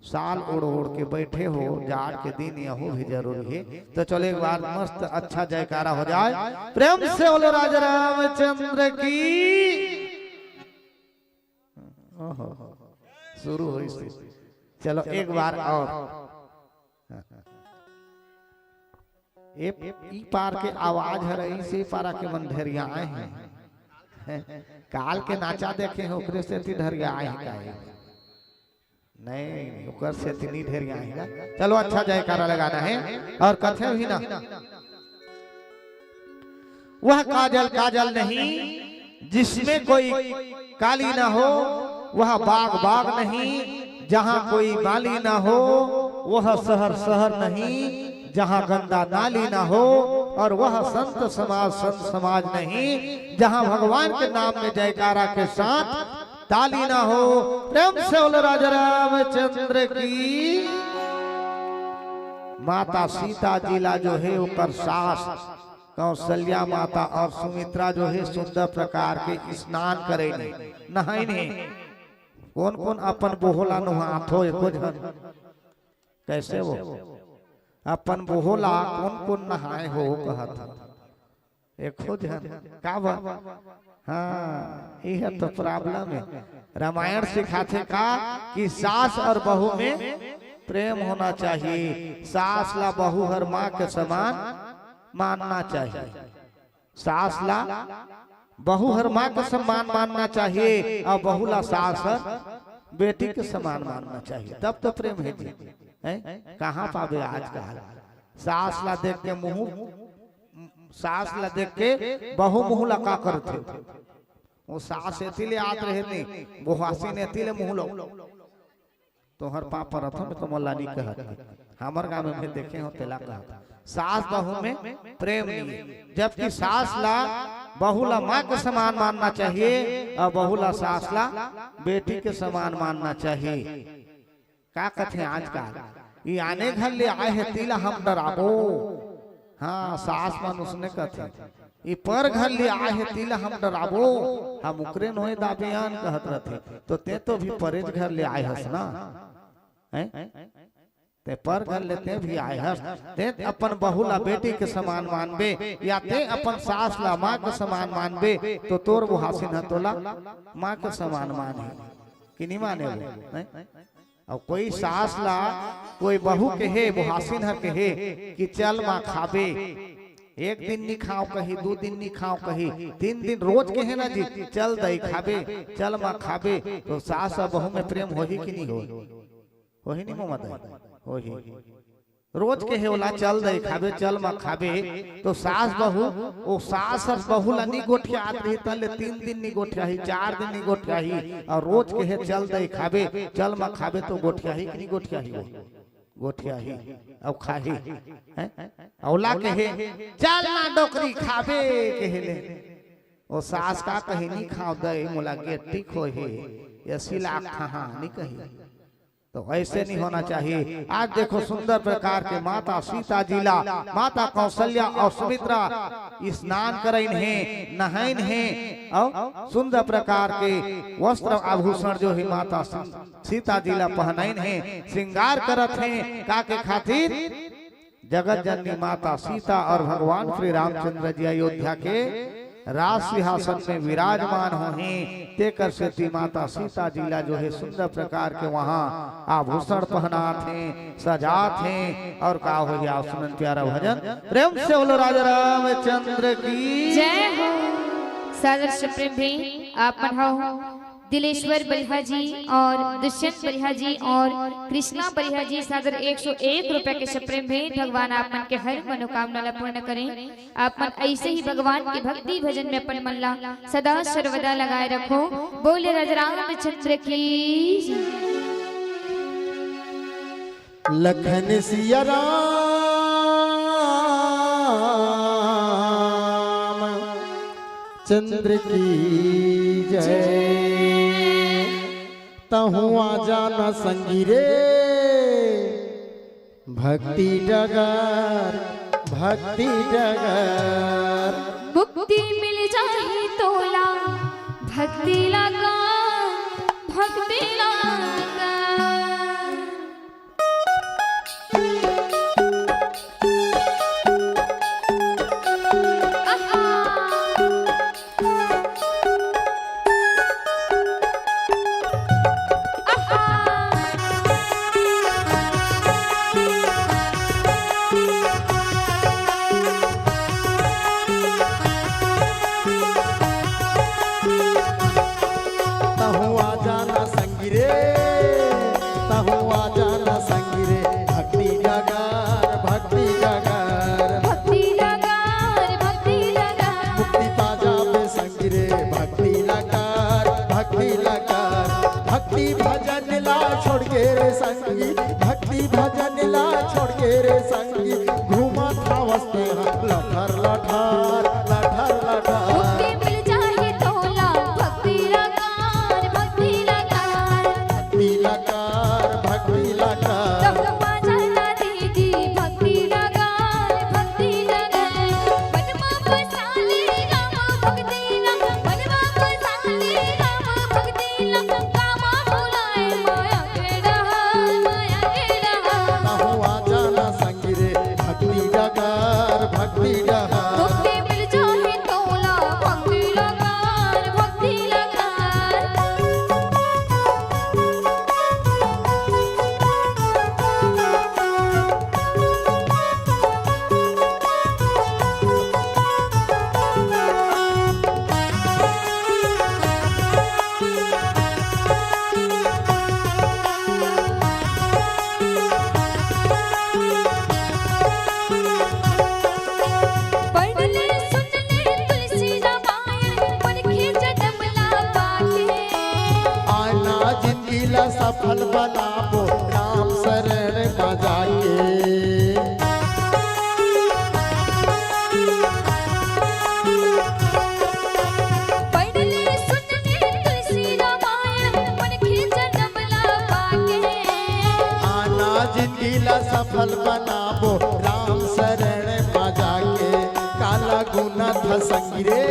साल ओढ़ ओढ़ के बैठे हो, जाड़ के दिन यहू भी जरूरी हे। तो चलो एक बार मस्त अच्छा जयकारा हो जाए, प्रेम से बोलो राजा रामचंद्र की। ओहो, शुरू होइस। चलो एक बार और। ए, ई पार के आवाज हर ऐसे पारा के मन ढेरिया आए हैं। काल के नाचा देखे हैं, ओकरे सेती ढेरिया आए हैं काहे? नहीं, ओकर सेती नहीं ढेरिया आए हैं। चलो अच्छा जयकारा लगाना है और कथे भी ना। वह काजल काजल नहीं जिसमें कोई काली ना हो, वह बाग बाग नहीं जहाँ कोई बाली ना हो, वह शहर शहर नहीं जहाँ गंदा नाली ना हो, और वह संत समाज संत समाज नहीं जहाँ भगवान के नाम में जयकारा के साथ ताली ना हो। प्रेम से बोलो राजा रामचंद्र की। माता सीता जी ला जो है ओकर सास कौशल्या माता और सुमित्रा जो है सुंदर प्रकार के स्नान करेनी, नहाइनी। कौन कौन अपन बोहू ला नहाथो एको झन? कैसे वो अपन बोहू ला कौन कौन नहाए हो कहत हन? एको झन। काबर? हाँ, यह तो problem है। रामायण सिखाथे का कि सास और बहू में प्रेम होना चाहिए। सास ला बहू हर माँ के समान मानना चाहिए। सास ला बहू हर माँ के समान मानना चाहिए और बहू ला सास हर बेटी के समान मानना चाहिए, तब तो प्रेम है जी। हैं? कहाँ पाबे आजकल? सास ला देख के मुँह, सास ला देख के बहू मुँह ला का करथे? वो सास एती ले आत रहे नहीं, बोहासी ने एती ले मुँह लो। तोहर पाँव परत हँव, मैं तो मोला नहीं कहत। हमर गाँव में मैं देखे हँव, तेला कहत। सास बहू में प्रेम नहीं है, जबकि सास ला बहू ला माँ के समान मानना चाहिए और बहू ला सास ला बेटी के समान मानना चाहिए। का कथे आजकल, "ई आने घर ले आए हे, तिला हम डराबो।" हाँ, सास मन उसने कथे, "ई पर घर ले आए हे, तिला हम डराबो, हम उकरे नोहे दाबियान," कहत रथे। तो तें तो भी परेच घर ले आए हस ना, हैं? तें पर घर ले तें भी आए हस। तें अपन बहू ला बेटी के समान मानबे या तें अपन सास ला माँ के समान मानबे, तो तोर बुहासिन ह तोला माँ के समान मानही कि नहीं माने वो, हैं? अउ कोई सास ला कोई बहू कहे, बोहासिन हर कहे कि चल माँ खाबे, एक दिन नी खाव कही, दू दिन नी खाव कही, तीन दिन रोज कहे ना जी, "चल दई खाबे, चल माँ खाबे", तो सास अउ बहू में प्रेम होही कि नी होही? होही नी मोमा दई? होही। रोज कहे ओला, "चल दई खाबे, चल माँ खाबे", तो सास बहू, ओ सास अउ बहू ला नी गोठियात रही, तले तीन दिन नी गोठियाही, चार दिन नी गोठियाही, अउ रोज कहे, "चल दई खाबे, चल माँ खाबे", तो गोठियाही कि नी गोठियाही वो? गोठियाही, अउ खाही, हैं? अउ ओला कहे, "चल ना डोकरी खाबे", कहे ले। ओ सास का कही, "नी खाव दई, मोला gastric होही, एसी लाग कहाँ", नी कही। तो ऐसे नहीं होना चाहिए। आज देखो सुंदर प्रकार के माता सीता जी ला, माता कौशल्या अउ सुमित्रा स्नान करइन हे, नहाइन हे, अउ सुंदर प्रकार के वस्त्र आभूषण जो हे माता सी-, सीता जी ला पहनाइन हे, श्रृंगार करत हे, का के खातिर? जगत जननी माता सीता अउ भगवान श्री रामचंद्र जी अयोध्या के राज सिंहासन में विराजमान होही, तेकर सेती माता सीता जी ला जो हे सुंदर प्रकार के वहाँ आभूषण पहनात हे, सजात हे। अउ का होही, सुनन प्यारा भजन, प्रेम से बोलो राजा रामचंद्र की। जय हो। सादर सप्रेम भी आप मन हो। दिलेश्वर बलिहा जी अउ दुष्यंत बलिहा जी अउ कृष्णा बलिहा जी सादर एक सौ एक रुपया के सप्रेम भेंट। भगवान आप मन के हर मनोकामना ला पूर्ण करें। आप मन ऐसे ही भगवान के भक्ति भजन में अपन मन ला सदा सर्वदा लगाए रखो। बोले राजा रामचंद्र की। लखन सिया राम चंद्र की जय। तहु आ जाना संगी रे भक्ति डगर, भक्ति डगर। मुक्ति मिल जाही तोला भक्ति लगा, भक्ति लगा। तहु आ जाना संगी रे, तहु आ जाना संगी रे, भक्ति डगर, भक्ति डगर। भक्ति डगर, भक्ति डगर। मुक्ति पा जाबे संगी रे, भक्ति लकार, भक्ति लकार। भक्ति भजन ला छोड़ के रे संगी, भक्ति भजन ला छोड़ के रे संगी, घूमत हवस तेहा लठर लठर, लठर लठर। मुक्ति मिल जाही तोला भक्ति लकार, भक्ति लकार। भक्ति लकार, भक्ति लकार। तब तो बाजा ना दीदी भक्ति लकार, भक्ति लकार। मन मा बसा ले राम भक्ति लकार, मन मा बसा ले राम भक्ति लकार। कामा बुलाए माया के डहर, माया के डहर। तहु आ जाना संगी रे भक्ति डगर, भक्ति डगर। भक्ति मिल जाही तोला भक्ति लकार, भक्ति लकार। पढ़ ले, सुन ले, तुलसी रामायण, मनखे जनम ला पाके। आना जिनगी ला सफल बनाबो, राम शरण मा जाके। पढ़ ले, सुन ले, तुलसी रामायण, मनखे जनम ला पाके। आना जिनगी ला सफल बनाबो, राम शरण मा जाके। काला गुना था संगी रे,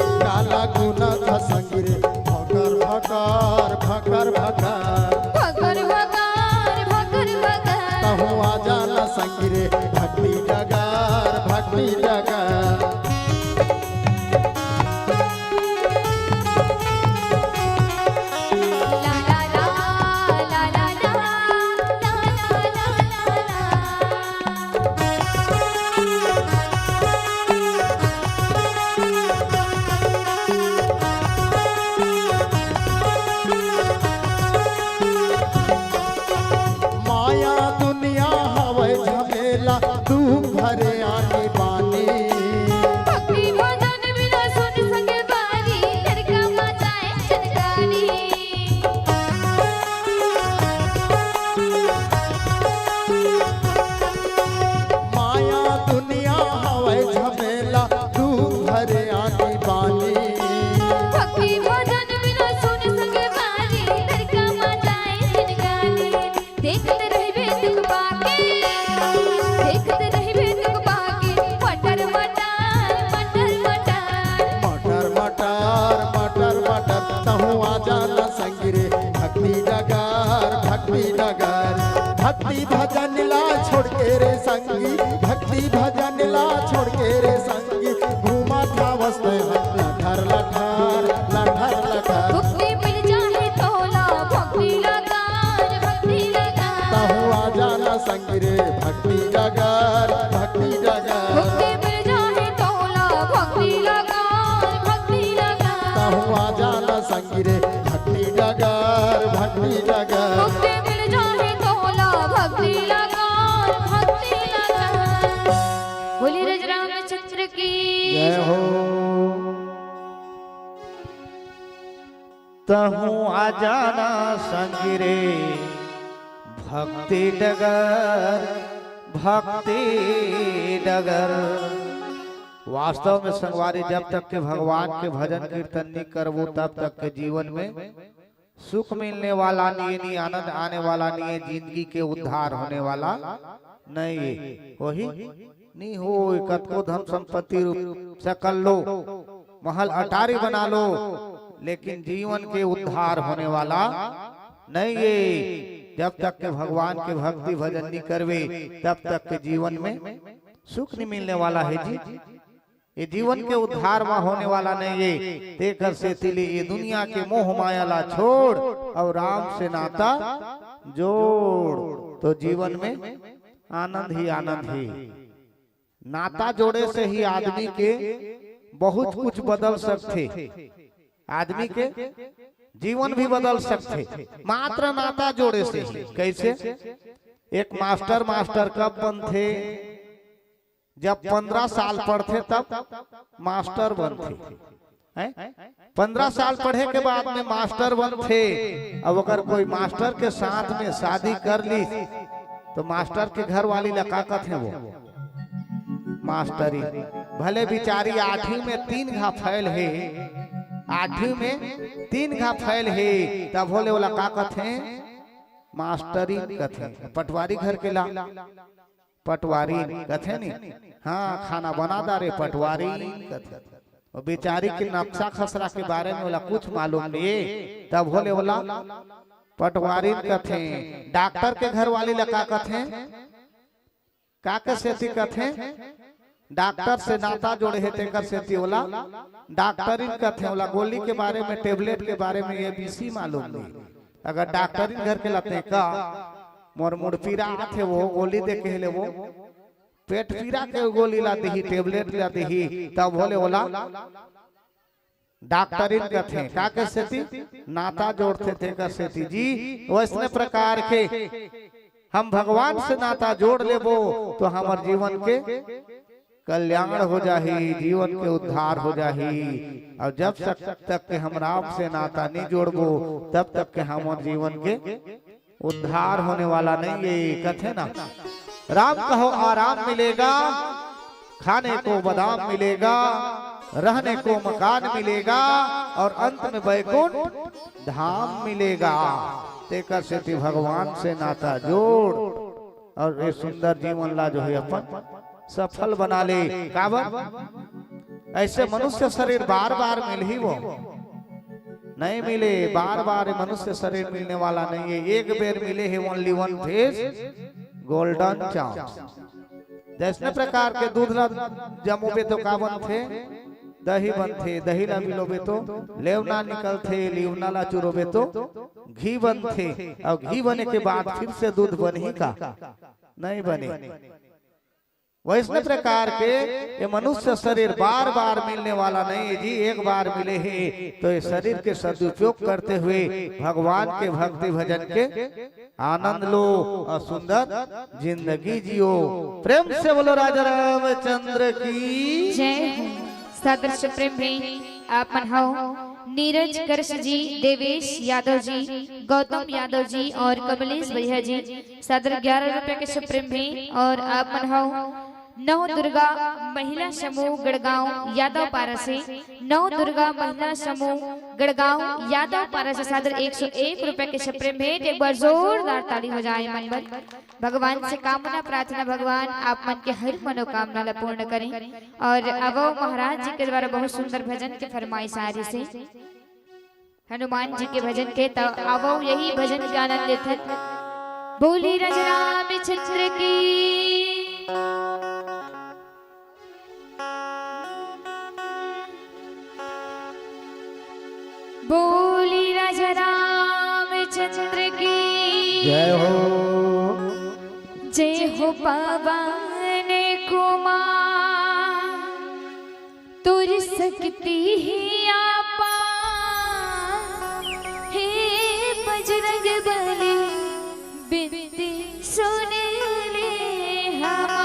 काला गुना था संगी रे, भकर भकर, भकर भकर। भकर भकर, भकर भकर। तहु आ जाना संगी रे, भक्ति डगर, भक्ति डगर। भक्ति डगर। भक्ति भजन ला छोड़ के रे संगी, भक्ति भजन ला छोड़ के रे संगी, घूमत हवस तैं ह लठर लठर, लठर लठर। भक्ति मिल जाही तोला भक्ति डगर, भक्ति डगर। तहूँ आ जाना संगी रे भक्ति डगर, भक्ति डगर। भक्ति मिल जाही तोला भक्ति डगर, भक्ति डगर। तहूँ आ जाना संगी रे भक्ति डगर, भक्ति डगर। भक्ति मिल जाही तोला भक्ति डगर, भक्ति डगर। बोलिए राजा रामचंद्र की जय हो। तहूँ आ जाना संगी रे भक्ति डगर, भक्ति डगर। वास्तव में संगवारी, जब तक के भगवान के भजन कीर्तन नहीं करबो, तब तक के जीवन में सुख मिलने वाला नहीं, नहीं आनंद आने वाला नहीं है, जिंदगी के उद्धार होने वाला नहीं है। वही नहीं हो, कतको धन संपत्ति रूप सकल लो, महल अटारी बना लो, लेकिन जीवन के उद्धार होने वाला नहीं है। जब तक के भगवान के भक्ति भजन नहीं करबे, तब तक के जीवन में सुख नहीं मिलने वाला है जी। ये जीवन के उद्धार म होने वाला नहीं है। तेकर सेती ले ये दुनिया के मोह माया ला छोड़ अउ राम से नाता जोड़, तो जीवन में आनंद ही आनंद ही। नाता जोड़े से ही आदमी के बहुत कुछ बदल सकथे। आदमी के जीवन भी बदल सकथे मात्र नाता जोड़े से ही। कैसे? एक मास्टर मास्टर कब बनथे? जब पंद्रह साल पढ़थे तब मास्टर बनथे, हैं? पंद्रह साल पढ़े के बाद में मास्टर बनथे। अब अगर कोई मास्टर के साथ में शादी कर ली तो मास्टर के घर वाली ला का कथे वो? मास्टरी। भले बिचारी आठवीं में तीन घा फेल हे, आठवीं में तीन घा फेल हे, तब होले ओला का कथे? मास्टरी कथे। पटवारी घर के ला पटवारी कथे नी, हाँ, खाना बना डारे पटवारी कथे। वो बेचारी के नक्शा खसरा के बारे में ओला कुछ मालूम नहीं, तब होले ओला पटवारी कथे। डॉक्टर के घर वाली ला का कथे? का के सेती कथे? डॉक्टर से नाता जोड़े हे तेकर सेती ओला डॉक्टरिन कथे। ओला गोली के बारे में, टेबलेट के बारे में एबीसी मालूम नहीं। अगर डॉक्टरिन घर के ला तें का, मोर मुड़ पीरा आथे, वो गोली दे के ले वो, पेट पीरा के गोली ला दिही, टेबलेट ला दिही, तब होले ओला डॉक्टरिन कथे। का के सेती? नाता जोड़थे तेकर सेती जी। वैसने प्रकार के हम भगवान से नाता जोड़ लेबो तो हमर जीवन के कल्याण हो जाही, जीवन के उद्धार हो जाही। और जब तक, तक के हम राम से नाता नहीं जोड़बो, तब तक के हमर जीवन के उद्धार होने वाला नहीं है। कथे ना, राम कहो आराम मिलेगा, खाने को बादाम मिलेगा, रहने को मकान मिलेगा और अंत में बैकुंठ धाम मिलेगा। तेकर सेती भगवान से नाता जोड़ और ये सुंदर जीवन ला जो है अपन सफल बना ले। काबर? ऐसे मनुष्य शरीर बार बार मिलही वो नहीं मिले, बार बार ये मनुष्य शरीर मिलने वाला नहीं है। एक बेर मिले है, only one face, golden chance। जैसने प्रकार के दूध ला जमोबे तो का बनथे? दही बनथे। दही ला मिलोबे तो लेवना निकलथे, लेवना ला चुरोबे तो घी बनथे, और घी बने के बाद फिर से दूध बनही का? नहीं बने। वैसने प्रकार के ये मनुष्य शरीर बार बार मिलने वाला नहीं है जी, एक बार मिले हैं, तो ये शरीर के सदुपयोग करते हुए भगवान के भक्ति भजन के आनंद लो और सुंदर जिंदगी जियो। प्रेम से बोलो राजा रामचंद्र की। जय हो। सादर से प्रेम में आप मन हव नीरज गर्श जी, देवेश यादव जी, गौतम यादव जी और कमलेश भैया जी, सादर ग्यारह रुपया के सुप्रीम है। और आप मन हव नव दुर्गा महिला समूह गड़गांव यादव पारा से, नव दुर्गा महिला समूह गड़गांव यादव पारा से सादर एक सौ एक रुपया के सुप्रीम है। तो एक बार जोरदार ताली हो जाए मन बर। भगवान से कामना प्रार्थना, भगवान आप मन के हर मनोकामना ला पूर्ण करें। और अब महाराज जी के द्वारा बहुत सुंदर भजन के फरमाइश आ रही से, हनुमान जी के भजन के, तो आवो यही भजन के आनंद लेथन। बोली राजा रामचंद्र की। बोली राजा रामचंद्र की। जय हो। जय हो पवन कुमार, तोर शक्ति हे अपार। हे बजरंग बली, बिनती सुन ले हमार।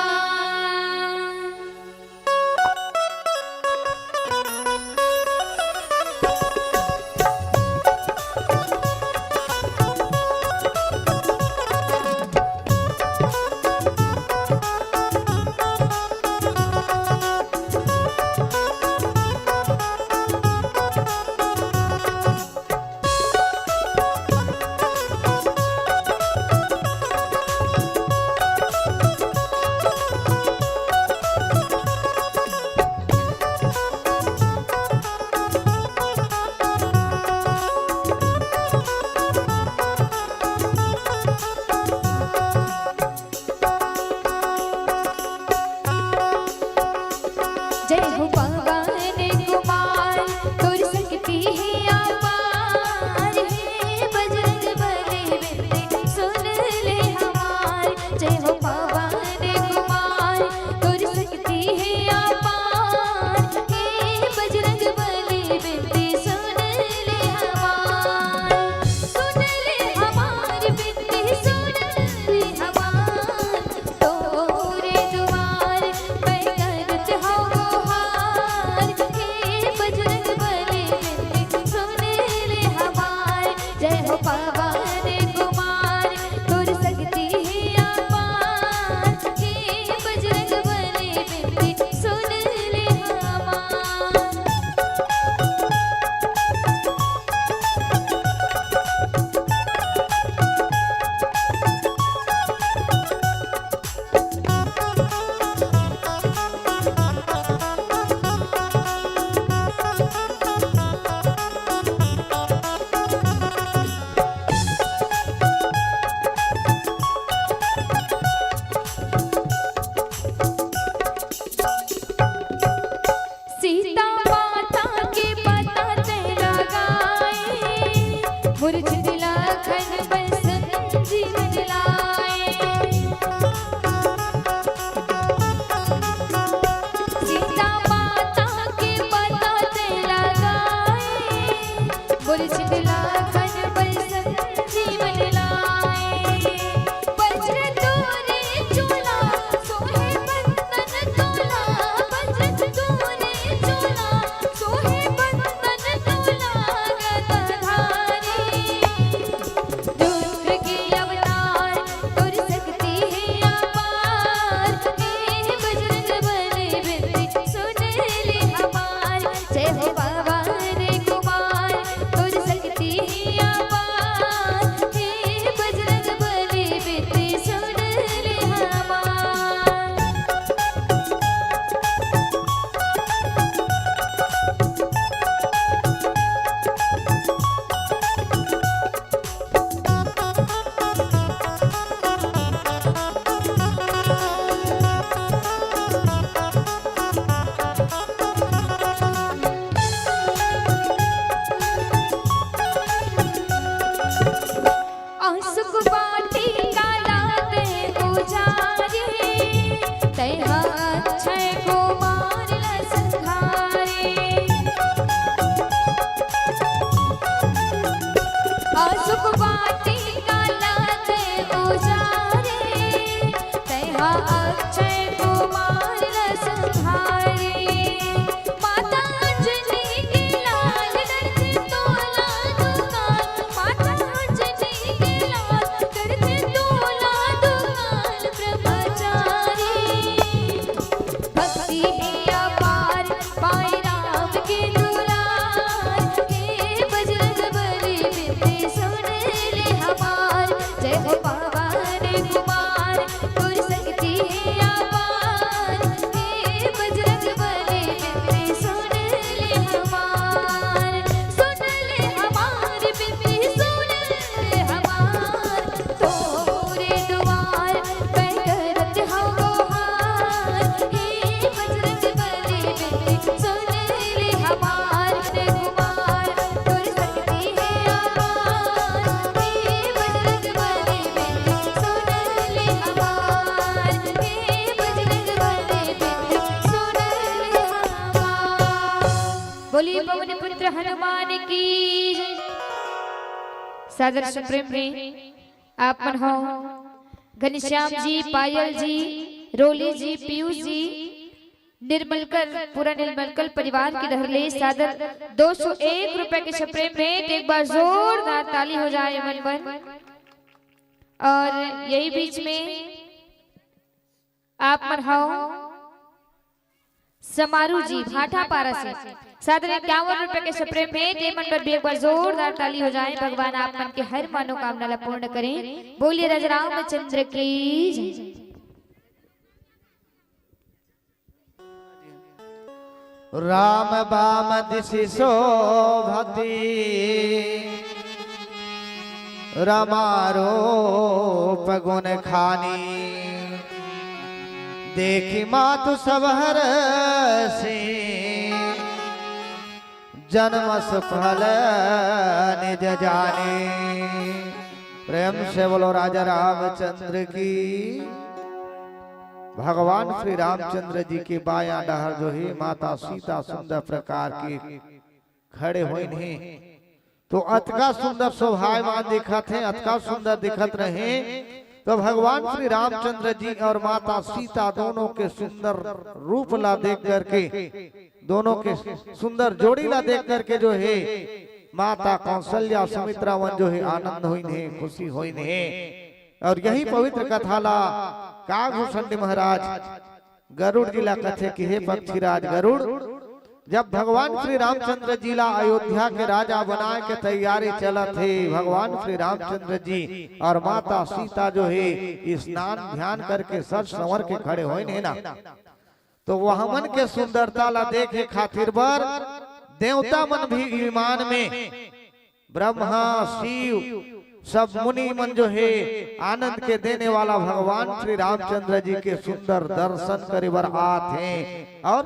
जय हो पवन कुमार, तोर शक्ति हे अपार। हे बजरंग बली, बिनती सुन ले हमार। जय हो पवन कुमार, तोर शक्ति हे अपार। हे बजरंग बली, बिनती सुन ले हमार। सुन ले हमार, बिनती सुन ले हमार। तोरे दुआर मैं करत हौं गोहार, हे बजरंग बली, बिनती सुन ले हमार। जय हो पवन कुमार, तोर शक्ति हे अपार, हे बजरंग बली, बिनती सुन ले हमार। सीता माता के पता तैं लगाए, मूरछित लखन बर संजीवन लाए। सीता माता के पता तैं लगाए, मूरछित लखन बर संजीवन लाए। वज्र तोरे चोला सोहे बंधन तोला, वज्र तोरे चोला सोहे बंधन तोला गदाधारी। रुद्र के अवतार तोर शक्ति हे अपार, हे बजरंग बली, बिनती सुन ले हमार। जय हो पवन कुमार, तोर शक्ति हे अपार, हे बजरंग बली, बिनती सुन ले हमार। अशोक वाटिका ला तैं उजारे, तैं हा अक्षय कुमार ला संघारे। अशोक वाटिका ला तैं उजारे, तैं हा अक्षय कुमार ला संघारे। माता अंजनी के लाल करथे तोला दुलार, माता अंजनी के लाल करथे तोला दुलार ब्रह्मचारी। भक्ति हे अपार पाए राम के दुलार, हे बजरंग बली बिनती सुन ले हमार। जय हो पवन कुमार तोर शक्ति हे अपार, हे बजरंग बली बिनती सुन ले हमार। सुन ले हमार बिनती सुन ले हमार, तोरे सादर सुप्रेम रे। आप मन हो घनश्याम जी, पायल जी, रोली जी, पीयूष जी, निर्मलकर, पूरा निर्मलकर परिवार के डहर ले सादर दो सौ एक रुपए के सुप्रेम भेंट। एक बार जोरदार ताली हो जाए मन मन। और यही बीच में आप मन हव समारू जी भाटापारा से सादर इक्यावन रुपए के सुप्रेम भेंट। ये मन बर भी एक बार जोरदार ताली हो जाए। भगवान आप मन के हर मनोकामना ला पूर्ण करें। बोलिए राजा रामचंद्र की जय। राम बाम दिसि शोभति, रमारूप गुण खानी। देखि मातु सब हरषि, जन्म सुफल निज जानी। प्रेम से बोलो राजा रामचंद्र की। भगवान श्री रामचंद्र जी के बायां डहर जो है माता सीता सुंदर प्रकार के खड़े होइन हे। तो अतका सुंदर शोभायमान दिखत हे, अतका सुंदर दिखत रहे। तो भगवान श्री रामचंद्र जी और माता सीता दोनों के सुंदर रूप ला देख करके, दोनों के सुंदर जोड़ी ला देख करके जो है माता कौशल्या सुमित्रा मन जो है आनंद होइन हे, खुशी होइन हे। और यही पवित्र कथा ला कागभूषण जी महाराज गरुड़ जी ला कथे कि हे पक्षीराज गरुड़, जब भगवान श्री रामचंद्र जी ला अयोध्या के राजा बनाए के तैयारी चलत हे, भगवान श्री रामचंद्र जी और माता सीता जो है स्नान ध्यान करके सज संवर के खड़े होइन हे ना, तो वह मन के सुंदरता ला देखे खातिर बर देवता मन भी विमान में ब्रह्मा, शिव, सब मुनि मन जो है आनंद के देने वाला भगवान श्री रामचंद्र जी के सुंदर दर्शन करे बर आत हे। और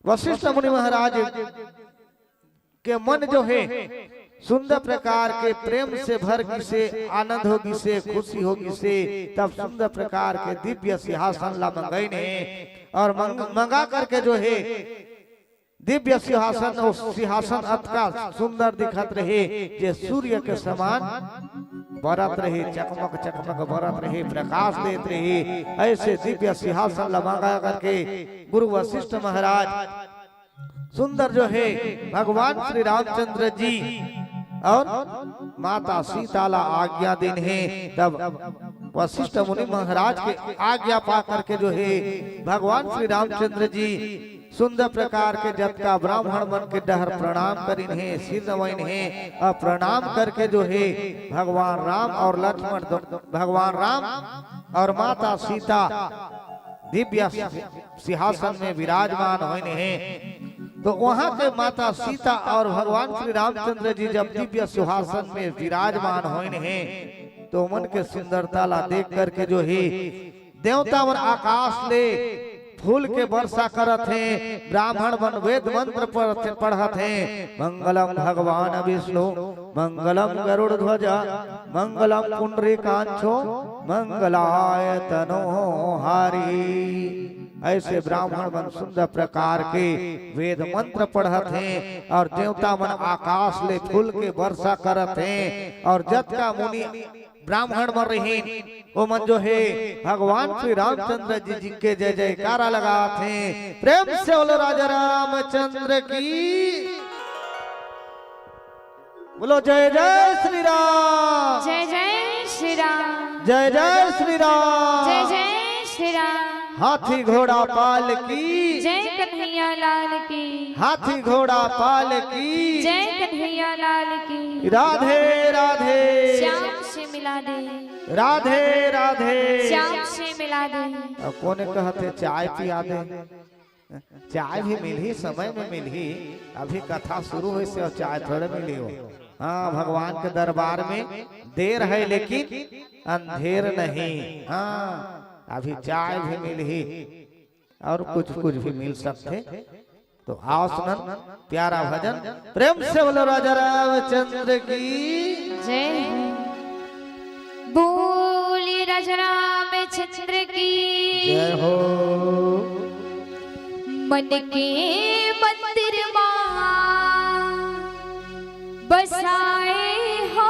वशिष्ठ मुनि महाराज के मन जो है सुंदर प्रकार के प्रेम से भर गिसे, आनंद हो गिसे, खुशी हो गिसे। तब सुंदर प्रकार के दिव्य सिंहासन ला मंगइन हे और मंग, मंगा करके जो है दिव्य सिंहासन, वो सिंहासन अतका सुंदर दिखत रहे जे सूर्य के समान बरत रहे, चकमक चकमक बरत रहे, प्रकाश देत रहे। ऐसे दिव्य सिंहासन ला मंगा करके गुरु वशिष्ठ महाराज सुंदर जो है भगवान श्री रामचंद्र जी और माता सीता ला आज्ञा दिन हे। तब वशिष्ठ मुनि महाराज के आज्ञा पा करके जो है भगवान श्री रामचंद्र जी सुंदर प्रकार के जतका ब्राह्मण मन के डहर प्रणाम करिन हे, सिर नवाइन हे और प्रणाम करके जो है भगवान राम और लक्ष्मण दो-, भगवान राम और माता सीता दिव्य सिंहासन में विराजमान होइन हे। तो वहां के माता सीता और भगवान श्री रामचंद्र जी जब दिव्य सिंहासन में विराजमान होइन हे, तो मन के सुंदरता ला देख करके जो है देवता मन आकाश ले फूल के वर्षा करत हे, ब्राह्मण मन वेद मंत्र पढ़त, पढ़त हे। मंगलम भगवान विष्णु, मंगलम गरुड़ ध्वजा, मंगलम पुंडरीकांक्षो, मंगलाय तनो हारी। ऐसे ब्राह्मण मन सुंदर प्रकार के वेद मंत्र पढ़त हे और देवता मन आकाश ले फूल के वर्षा करत हे और जतका मुनि ब्राह्मण मन रहिन, ओ मन जो हे भगवान श्री रामचंद्र जी, जी के जय जयकारा लगात हे। प्रेम से बोलो राजा रामचंद्र की, बोलो जय जय श्री राम। जय जय श्री राम। जय जय श्री राम। जय जय श्री राम। हाथी घोड़ा पाल की। जय कन्हैया लाल की। हाथी घोड़ा पाल की। जय कन्हैया लाल की। राधे राधे। श्याम से मिला दे। राधे राधे। श्याम से मिला दे। अब कोने कहते चाय पिया दे। चाय भी मिलही, समय में मिलही। अभी कथा शुरू होइस हे और चाय थोड़े मिलही हो। हाँ, भगवान के दरबार में देर है लेकिन अंधेर नहीं। हाँ, अभी चाय भी मिलही और कुछ कुछ भी मिल सकथे। तो आओ सुनन प्यारा भजन, प्रेम से बोलो राजा रामचंद्र की। जय हो। बोलिए राजा रामचंद्र की। जय हो। मन के मंदिर मा बसाए हो।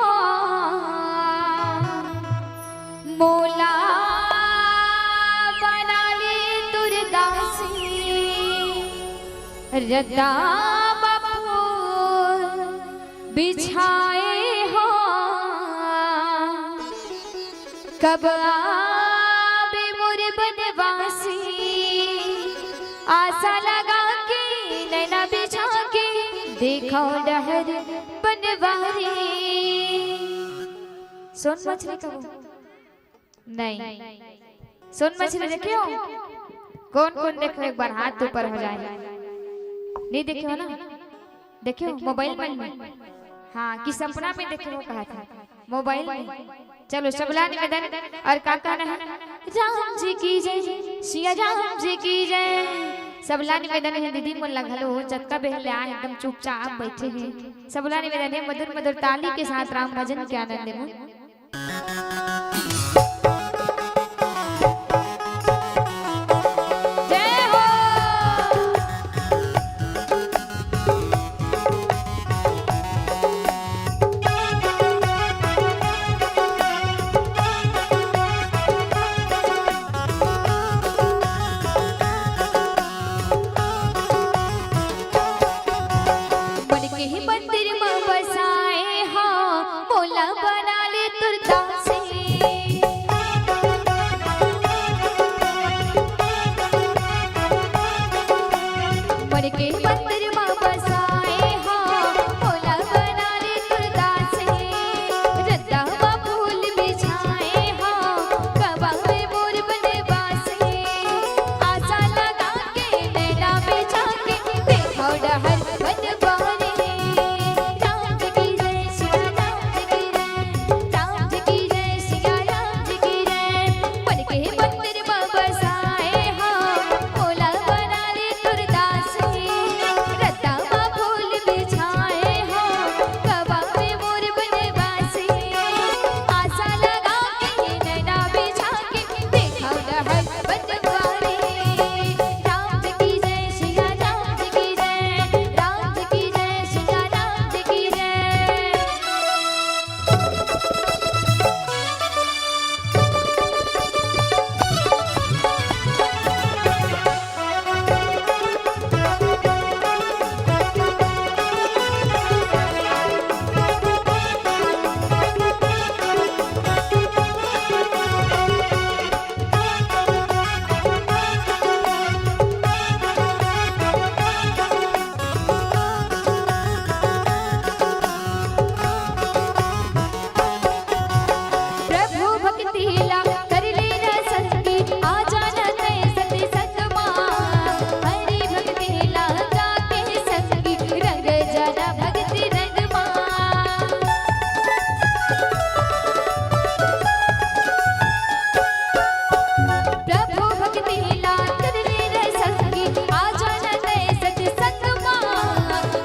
रद्दा म फूल बिछाए हो, कब आबे मोर बनवासी, आसा लगा के, नैना बिछा के, देखव डहर बनवारी। सोन मछरी कबो नहीं। सोन मछरी देखे हो? कोन कोन देखे हो, एक बार हाथ ऊपर हो जाए। नहीं देखे हो ना? देखे हो मोबाइल में? हाँ, कि सपना में देखे हो, कहा था मोबाइल में। चलो, सबला निवेदन। और का कहना है? राम जी की जय, सिया राम जी की जय। सबला निवेदन है, दीदी मन ला घलो, जतका बेहले आए, एकदम चुपचाप बैठे हैं। सबला निवेदन है, मधुर मधुर ताली के साथ राम भजन के आनंद लेबो। जय हो। मन के ही मंदिर म बसाए हा, मोला बना ले तुरदासी। मन के मंदिर म बसाए हा, मोला बना ले तुरदासी। रद्दा म फूल बिछाए हा, कब आबे मोर बनवासी। आसा लगा के, नैना बिछा के, देखव डहर बनवारी। राम जी की जय, सिया राम जी की जय, राम जी की जय, सिया राम जी की जय। मन के मंदिर म बसाए हा, मोला बना ले तुरदासी। रद्दा म फूल बिछाए हा, कब आबे मोर बनवासी। आसा लगा के, नैना बिछा के, देखव डहर बनवारी। राम जी की जय, सिया राम जी की जय, राम जी की जय, सिया राम जी की जय। प्रभु भक्ति ला कर ले न संगी, आ जाना तै सतसंग मा। हरि भक्ति ला गा के संगी, रंग जाना भक्ति रंग मा। प्रभु भक्ति ला कर ले न संगी, आ जाना तै सतसंग मा।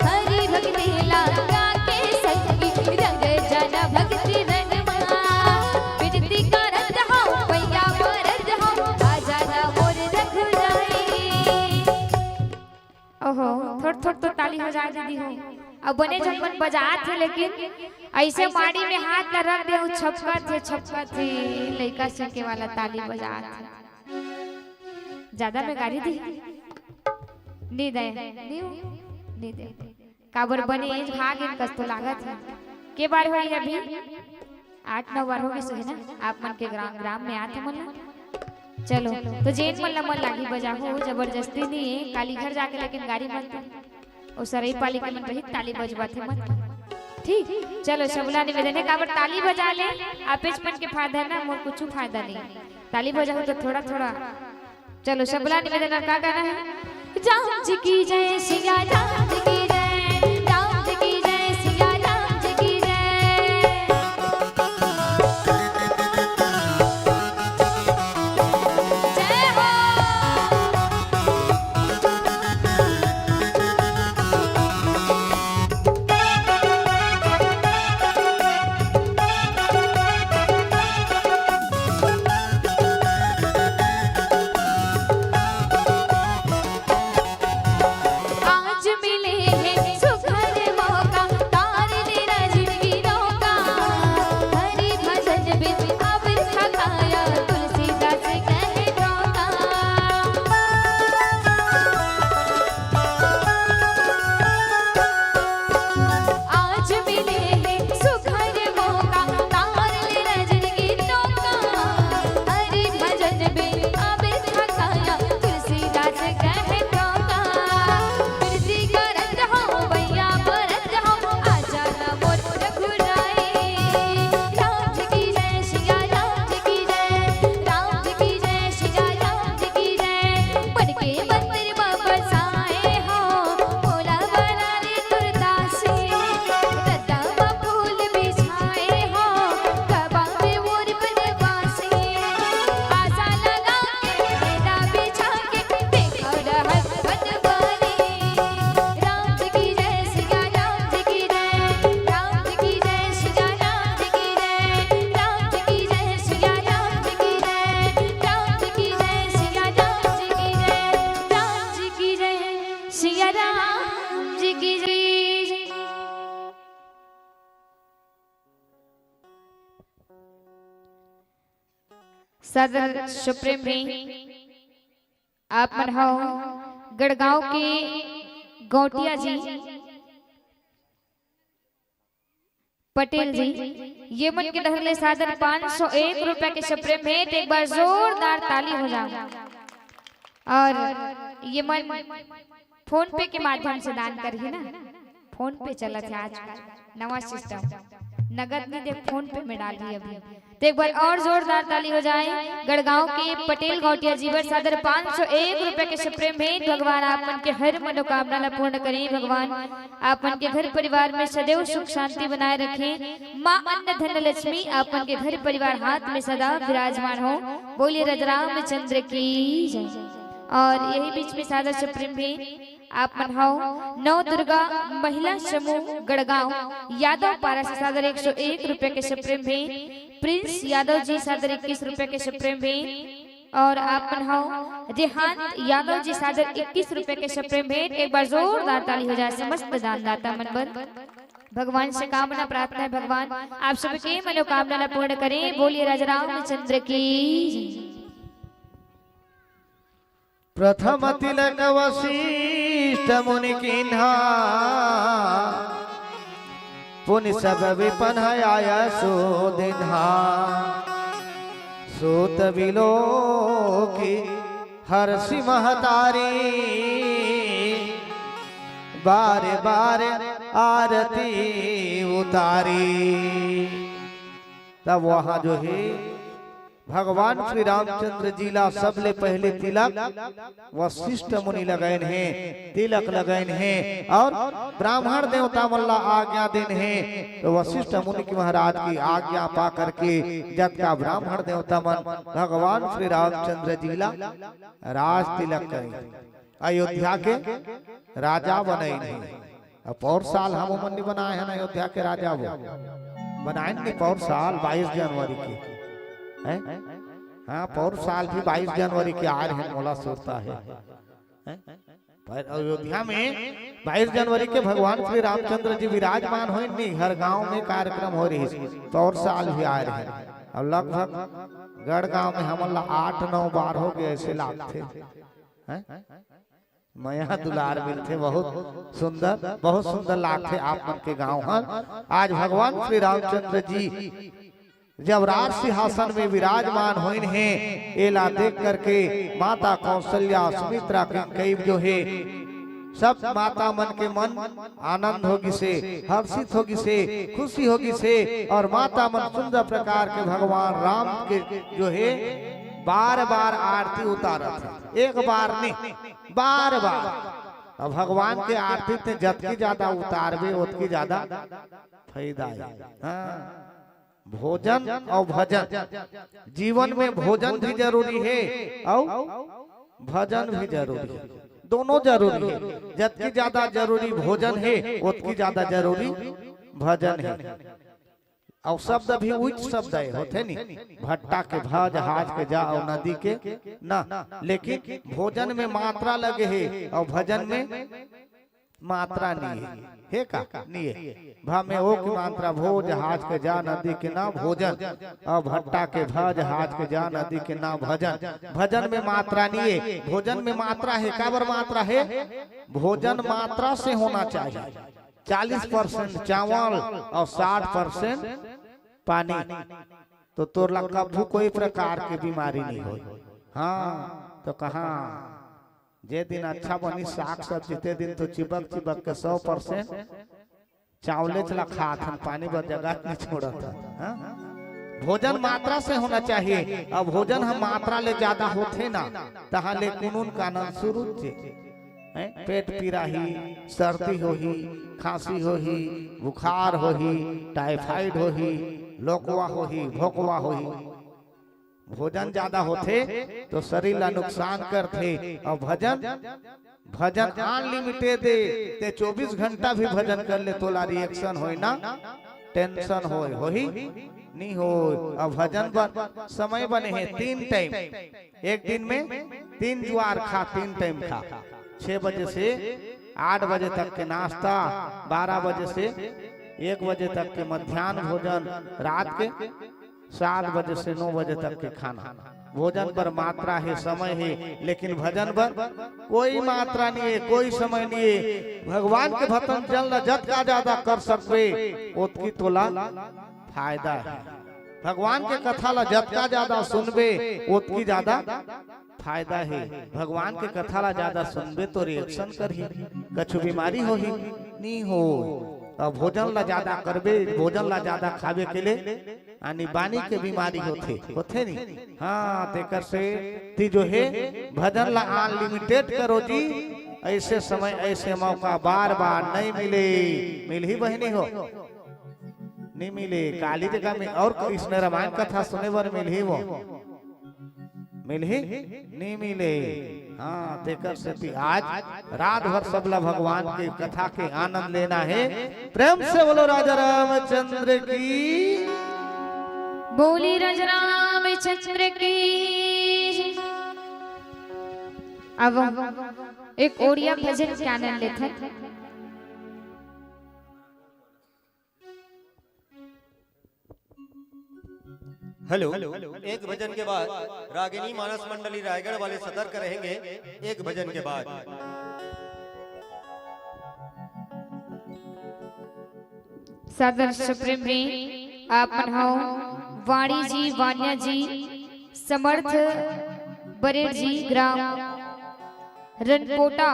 हरि भक्ति ला गा के संगी, रंग जाना भक्ति रंग मा। विनती करत हौं, पैया परत हौं, आ जाना मोर रघुराई। ओहो, थोड़ थोड़ तो ताली हो जाए दीदी हो। अब बने झन मन बजात हे, लेकिन ऐसे माड़ी में हाथ ला रख दे, उ छपकत हे, छपकत हे। लइका सीखे वाला ताली बजात हे। ज्यादा में गारी दी? नी दे, नी, नी दे। काबर बने भाग इनकस तो लागत हे। के बार होई अभी? आठ नौ बार हो गइस हे ना, आप मन के ग्राम, ग्राम में आत हे मन ला। चलो, तो जेन मन ला मन लागी बजाहू, जबरदस्ती नहीं है, काली घर जाके लेकिन गारी मत दो। ओ सरई पाली के मन रही, ताली बजवाथे मत। ठीक, चलो, सबला निवेदन है, काबर ताली बजा ले, आपेच मन के फायदा है ना, मोर कुछ फायदा नहीं। ताली बजाहू तो थोड़ा थोड़ा। चलो, सबला निवेदन और का गाना है? राम जी की जय, सिया राम जी की जय, राम जी की जय, सिया राम जी की जय। जय हो। आज मिले सादर सुप्रेम हे। आप मन हव गड़गांव के गौटिया जी, पटेल जी, ये मन के डहर ले सादर पाँच सौ एक रुपया के सुप्रेम भेंट। एक बार जोरदार ताली हो जाए। और ये मन फोन पे के माध्यम से दान करही ना, फोन पे चलत हे आजकल नवा सिस्टम, नगद नहीं दे, फोन पे में डालही अभी। तो एक बार और जोरदार ताली हो जाए गड़गांव के पटेल गौटिया जी बर सादर पाँच सौ एक रुपया के सुप्रेम भेंट। भगवान आप मन के हर मनोकामना ला पूर्ण करें। भगवान आप मन के घर परिवार में सदैव सुख शांति बनाए रखें। माँ अन्न धन लक्ष्मी आप मन के घर परिवार हाथ में सदा विराजमान हो। बोलिए राजा रामचंद्र की जय। और यही बीच में सादर सुप्रेम भेंट आप मन हव नव दुर्गा महिला समूह गड़गांव यादव पारा से सादर एक सौ एक रुपया के सुप्रेम भेंट। प्रिंस यादव जी सादर इक्कीस रुपया के सुप्रेम भेंट। और आप मन हव रेहान यादव जी सादर इक्कीस रुपया के सुप्रेम भेंट। एक बार जोरदार ताली हो जाए समस्त दानदाता मन बर। भगवान से कामना प्रार्थना है, भगवान आप सबके मनोकामना ला पूर्ण करें। बोलिए राजा रामचंद्र की जय। प्रथम तिलक वशिष्ठ मुनि कीन्हा, पुनि सब विपन आय सो दिन्हा। सूत बिलोकि हर्षि महतारी, बार बार आरती उतारी। तब वहां जो है भगवान श्री रामचंद्र जी ला सबले पहले तिलक वशिष्ठ मुनि लगैन हे, तिलक लगैन हे और ब्राह्मण देवता मन ला आज्ञा देन हे। तो वशिष्ठ मुनि की महाराज की आज्ञा पा करके जतका ब्राह्मण देवता मन भगवान श्री रामचंद्र जी ला राज तिलक करें, अयोध्या के राजा बनैन हे। अब पौर साल हम मन नहीं बनाए हैं ना अयोध्या के राजा वो बनाए नहीं पौर साल बाईस जनवरी के, हैं? हाँ, पौर साल भी बाईस जनवरी के आ रहे हैं, मोला सुरता है, हैं? पर अयोध्या में बाईस जनवरी के भगवान श्री रामचंद्र जी विराजमान होए नहीं, हर गांव में कार्यक्रम हो रही, पौर साल भी आ रहे हैं। और लगभग गढ़गांव में हमन ला आठ नौ बार हो गए ऐसे लागथे, हैं? मया दुलार मिलथे, बहुत सुंदर, बहुत सुंदर लागथे आप मन के गांव हर। आज भगवान श्री रामचंद्र जी जब राज सिंहासन में विराजमान होइन हे, एला देख करके माता कौशल्या, सुमित्रा के कई जो हे सब माता मन के मन आनंद हो गिसे, हर्षित हो गिसे, खुशी हो गिसे और माता मन सुंदर प्रकार के भगवान राम के जो हे बार बार आरती उतारत हे, एक बार नहीं, बार बार। अब भगवान के आरती ते जतकी ज्यादा उतारबे, ओतकी ज्यादा फायदा हे। हाँ, भोजन और भजन, जीवन में भोजन भी जरूरी हे और भजन भी जरूरी हे, दोनों जरूरी हे। जतकी ज्यादा जरूरी भोजन हे, ओतकी ज्यादा जरूरी भजन हे। अउ शब्द भी उच्च शब्द हे, होथे नी, भट्टा के भज, हाज के जा अउ नदी के ना, लेकिन भोजन में मात्रा लगे हे अउ भजन में मात्रा नहीं हे, हे का? नहीं हे। भा में ओ की मात्रा भोज, हाज के जा नदी के ना भोजन, अउ भट्टा के भज, हाज के जा नदी के ना भजन। भजन में मात्रा नहीं हे, भोजन में मात्रा हे। काबर मात्रा हे? भोजन मात्रा से होना चाहिए। चालीस परसेंट चावल अउ साठ परसेंट पानी, तो तोर ला कभू कोई प्रकार के बीमारी नहीं होय। हाँ, तो कहाँ जे दिन अच्छा बनी साग सब्जी, ते दिन तो चिबक चिबक के सौ परसेंट चावलेच ला खात हन, पानी बर जगह नहीं छोड़त हन। हाँ? भोजन मात्रा से होना चाहिए। अब भोजन हम मात्रा ले ज्यादा होथे ना, तहाँ ले कुनून कानन शुरू थे। हैं? पेट पीरा ही, सर्दी होही, खांसी होही, बुखार होही, टाइफाइड होही, लोकवा होही, भोकवा होही। भोजन ज्यादा होथे तो शरीर ला नुकसान करथे। अउ भजन, भजन अनलिमिटेड हे, ते चौबीस घंटा भी भजन कर ले, तोला रिएक्शन होय ना, टेंशन होय, होही? नहीं होय। अउ भजन बर समय बने हे, तीन टाइम, एक दिन में तीन जुआर खा, तीन टाइम खा, छह बजे से आठ बजे तक के नाश्ता, बारह बजे से एक बजे तक के मध्यान्ह भोजन, रात के सात बजे से नौ बजे तक के खाना। भोजन बर मात्रा हे, समय हे, लेकिन भजन बर कोई मात्रा नहीं हे, कोई समय नहीं हे। भगवान के भजन जन ला जतका ज्यादा कर सकबे, ओतकी तोला फायदा हे। भगवान के कथा ला जतका ज्यादा सुनबे, ओतकी ज्यादा फायदा हे। भगवान के कथा ला ज्यादा सुनबे तो reaction करही, कछु बीमारी होही, नी हो। अब भोजन ला ज्यादा करबे, भोजन ला ज्यादा खाबे के ले आनी बानी के बीमारी होथे, होथे नी? हाँ, तेकर से ती जो हे भजन ला unlimited करो जी। ऐसे समय, ऐसे मौका बार बार नहीं मिले। मिलही बहिनी हो, नहीं मिले। काली जगह में और इसने रामायण कथा सुने बर मिलही वो, मिलही? नहीं मिले। हाँ, तेकर सेती आज रात भर सबला भगवान के कथा के आनंद लेना हे। प्रेम से बोलो राजा रामचंद्र की। बोली राजा रामचंद्र की। अब एक ओड़िया भजन के आनंद लेथन। हेलो। एक भजन के बाद रागिनी मानस मंडली रायगढ़ वाले सतर्क रहेंगे। एक भजन के बाद। सादर सुप्रीम रे, आप मन हो वाणी जी, वान्या जी, समर्थ बरेड जी, ग्राम रनपोटा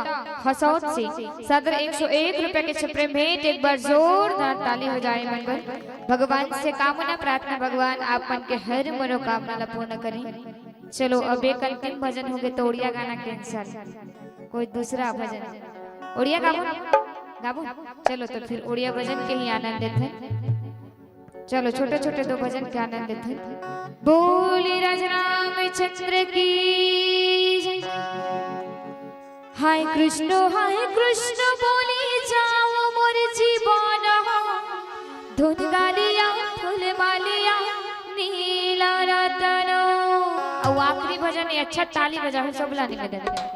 हसौद से सादर एक सौ एक रुपया के छपरे भेंट। एक बार जोरदार ताली हो जाए मन बर। भगवान से कामना प्रार्थना, भगवान आप मन के हर मनोकामना ला पूर्ण करें। चलो, अब एक अंतिम भजन हो गए तो ओड़िया गाना cancel, कोई दूसरा भजन। ओड़िया गाबो, गाबो। चलो, तो फिर ओड़िया भजन के ही आनंद लेते हैं। चलो, छोटे छोटे दो भजन के आनंद लेते हैं। बोले राज रामचंद्र की जय। हाय कृष्ण, हाय कृष्ण बोली जाओ मोर जीवन हो। धुन गालिया फूल मालिया नीला रतन। अउ आखिरी भजन हे, अच्छा ताली बजाहू सब ला निवेदन।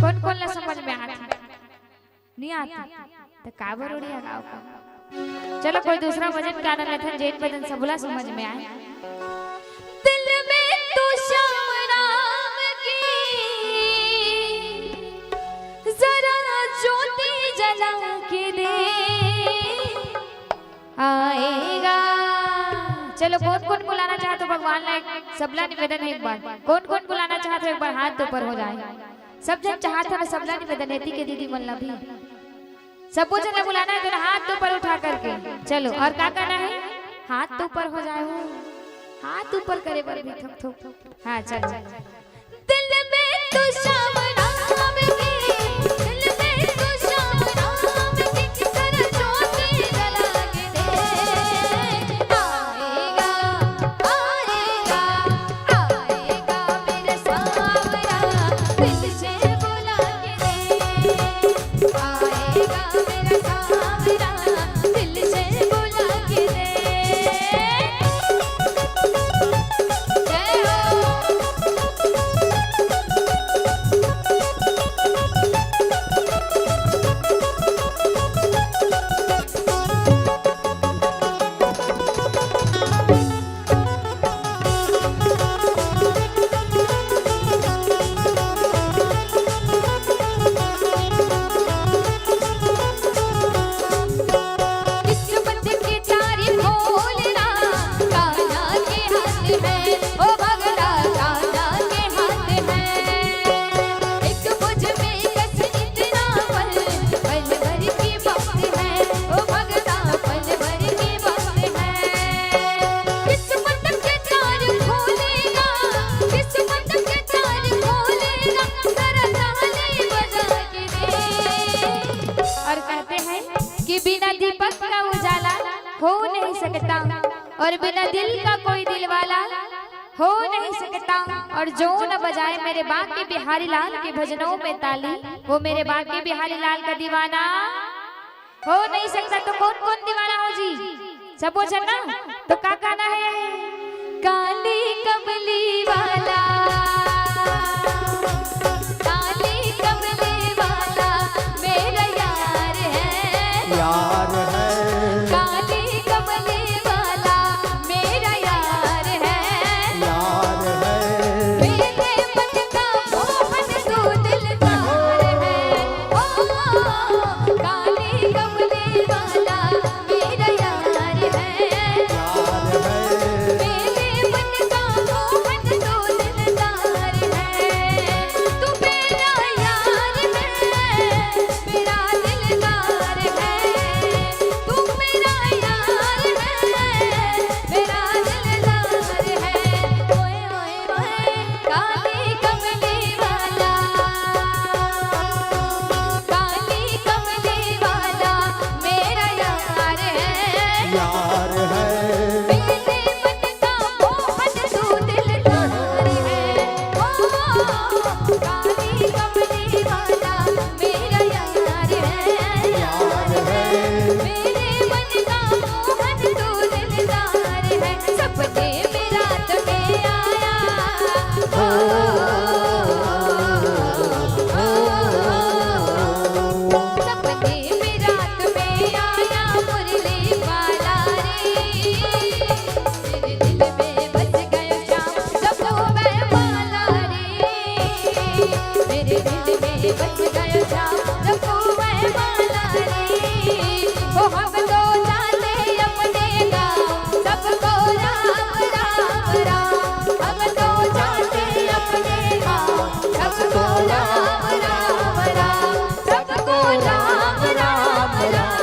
कोन कोन ला समझ में आथे? नहीं आथे। तो काबर उड़िया गाओ का? चलो, कोई दूसरा भजन के आनंद लेथन, जेन भजन सबला समझ में आए। दिल में तो श्याम राम की जरा ज्योति जला के दे आएगा। चलो, कौन कौन बुलाना चाहत हो भगवान ला? सबला निवेदन हे एक बार, कौन कौन बुलाना चाहत हो एक बार हाथ ऊपर हो जाए। सब झन चाहत हो ना, सबला निवेदन हे, एती के दीदी मन ला भी। सबो झन ला बुलाना हे तो ना हाथ ऊपर उठा करके। चलो, और का करना हे? हाथ तो ऊपर हो जाए हो, हाथ ऊपर करे बर भी थोक थोक। हाँ, चलो। दिल में तो श्याम नाम की, दिल में तो श्याम नाम की, जरा ज्योति जला के दे। आएगा, आएगा, आएगा मेरा सांवरा, दिल से बुला के दे। आएगा मेरा सांवरा, सकता, और बिना दिल का कोई दिल वाला हो नहीं सकता। और जो न बजाए मेरे बांके बिहारी लाल के भजनों में ताली, वो मेरे बांके बिहारी लाल का दीवाना हो नहीं सकता। तो कौन कौन दीवाना हो जी? सबो झन ना? तो का गाना है? काली कमली वाला, काली कमली वाला मेरा यार है। यार है। काली कमली वाला मेरा यार है। यार है। मेरे मन का मोहन तू दिलदार है। ओ, काली कमली वाला मेरा यार है। यार है। मेरे मन का मोहन तू दिलदार है। तू मेरा यार है, मेरा दिलदार है। तू मेरा यार है, मेरा दिलदार है। ओए, ओए, ओए, काली कमली वाला, काली कमली वाला मेरा यार है। यार है। मेरे मन का मोहन तू दिलदार है। ओ, काली कमली वाला मेरा यार है। यार है। मेरे मन का मोहन तू दिलदार है। सपने में रात में आया। ओ, ओ, ओ, ओ, सपने में रात में आया मुरली वाला रे। मेरे दिल में बस गयो श्याम, जब वो वैमाला रे। मेरे दिल में बस गयो श्याम, जब वो वैमाला रे। ओ, हम तो जाते अपने गाँव, सबको राम, राम, राम। हम तो जाते अपने गाँव, सबको राम, राम, राम। सबको राम, राम, राम।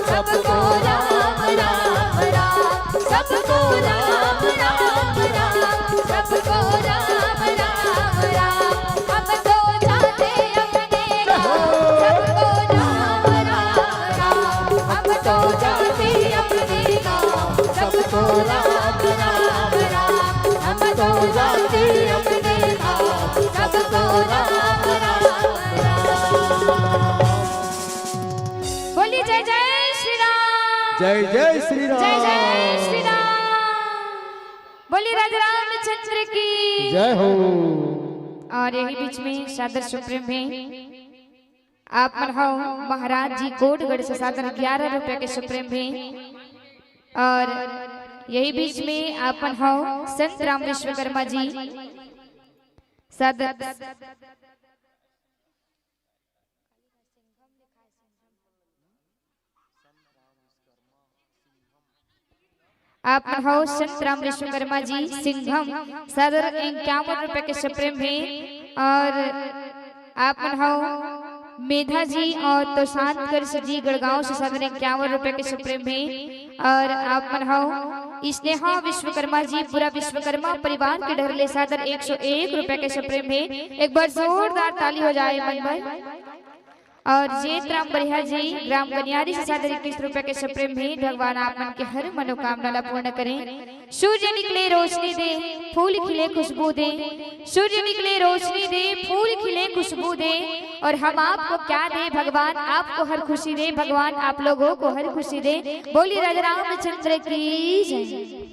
सबको राम, राम, राम। सबको राम, राम, राम। सबको राम, राम, राम। हम तो जाते अपने गाँव, सबको राम, राम, राम। हम तो जाते अपने गाँव, सबको राम, राम, राम। हम तो जाते अपने गाँव, सबको राम, राम, राम। बोलिए जय जय श्री राम। जय जय श्री राम। जय जय श्री राम। बोलिए राजा रामचंद्र की। जय हो। और यही बीच में सादर सुप्रीम में आप मन हव महाराज जी कोटगढ़ से सादर ग्यारह रुपया के सुप्रीम में, और यही बीच में आप मन हव संत राम विश्वकर्मा जी सादर आप मन हव संत राम विश्वकर्मा जी सिंघम सादर इक्यावन रुपया के सुप्रीम हे, और आप मन हव मेधा जी और तोशांत कर्स जी गड़गांव से सादर इक्यावन रुपया के सुप्रीम हे, और आप मन हव स्नेहा विश्वकर्मा जी पूरा विश्वकर्मा परिवार के डहर ले सादर एक सौ एक रुपया के सुप्रीम हे। एक बार जोरदार ताली हो जाए मन भर। और जेत राम बढ़िया जी ग्राम गनियारी से सादर इक्कीस रुपया के सुप्रीम हे। भगवान आप मन के हर मनोकामना ला पूर्ण करें। सूर्य निकले रोशनी दे, फूल खिले खुशबू दे, सूर्य निकले रोशनी दे, फूल खिले खुशबू दे, और हम आपको क्या दे भगवान, आपको हर खुशी दे भगवान, आप लोगों को हर खुशी दे। बोलिए राजा रामचंद्र की जय।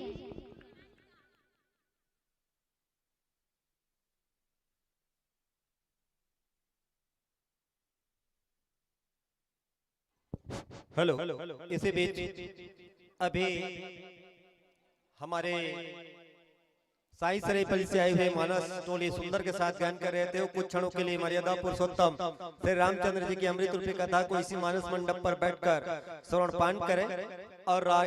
हेलो, इसी बीच अभी हमारे साई सरायपाली से आए हुए मानस टोली सुंदर के साथ गायन कर रहे थे। कुछ क्षणों के लिए मर्यादा पुरुषोत्तम श्री रामचंद्र जी की अमृत रूपी कथा को इसी मानस मंडप पर बैठकर श्रवण पान करें और राग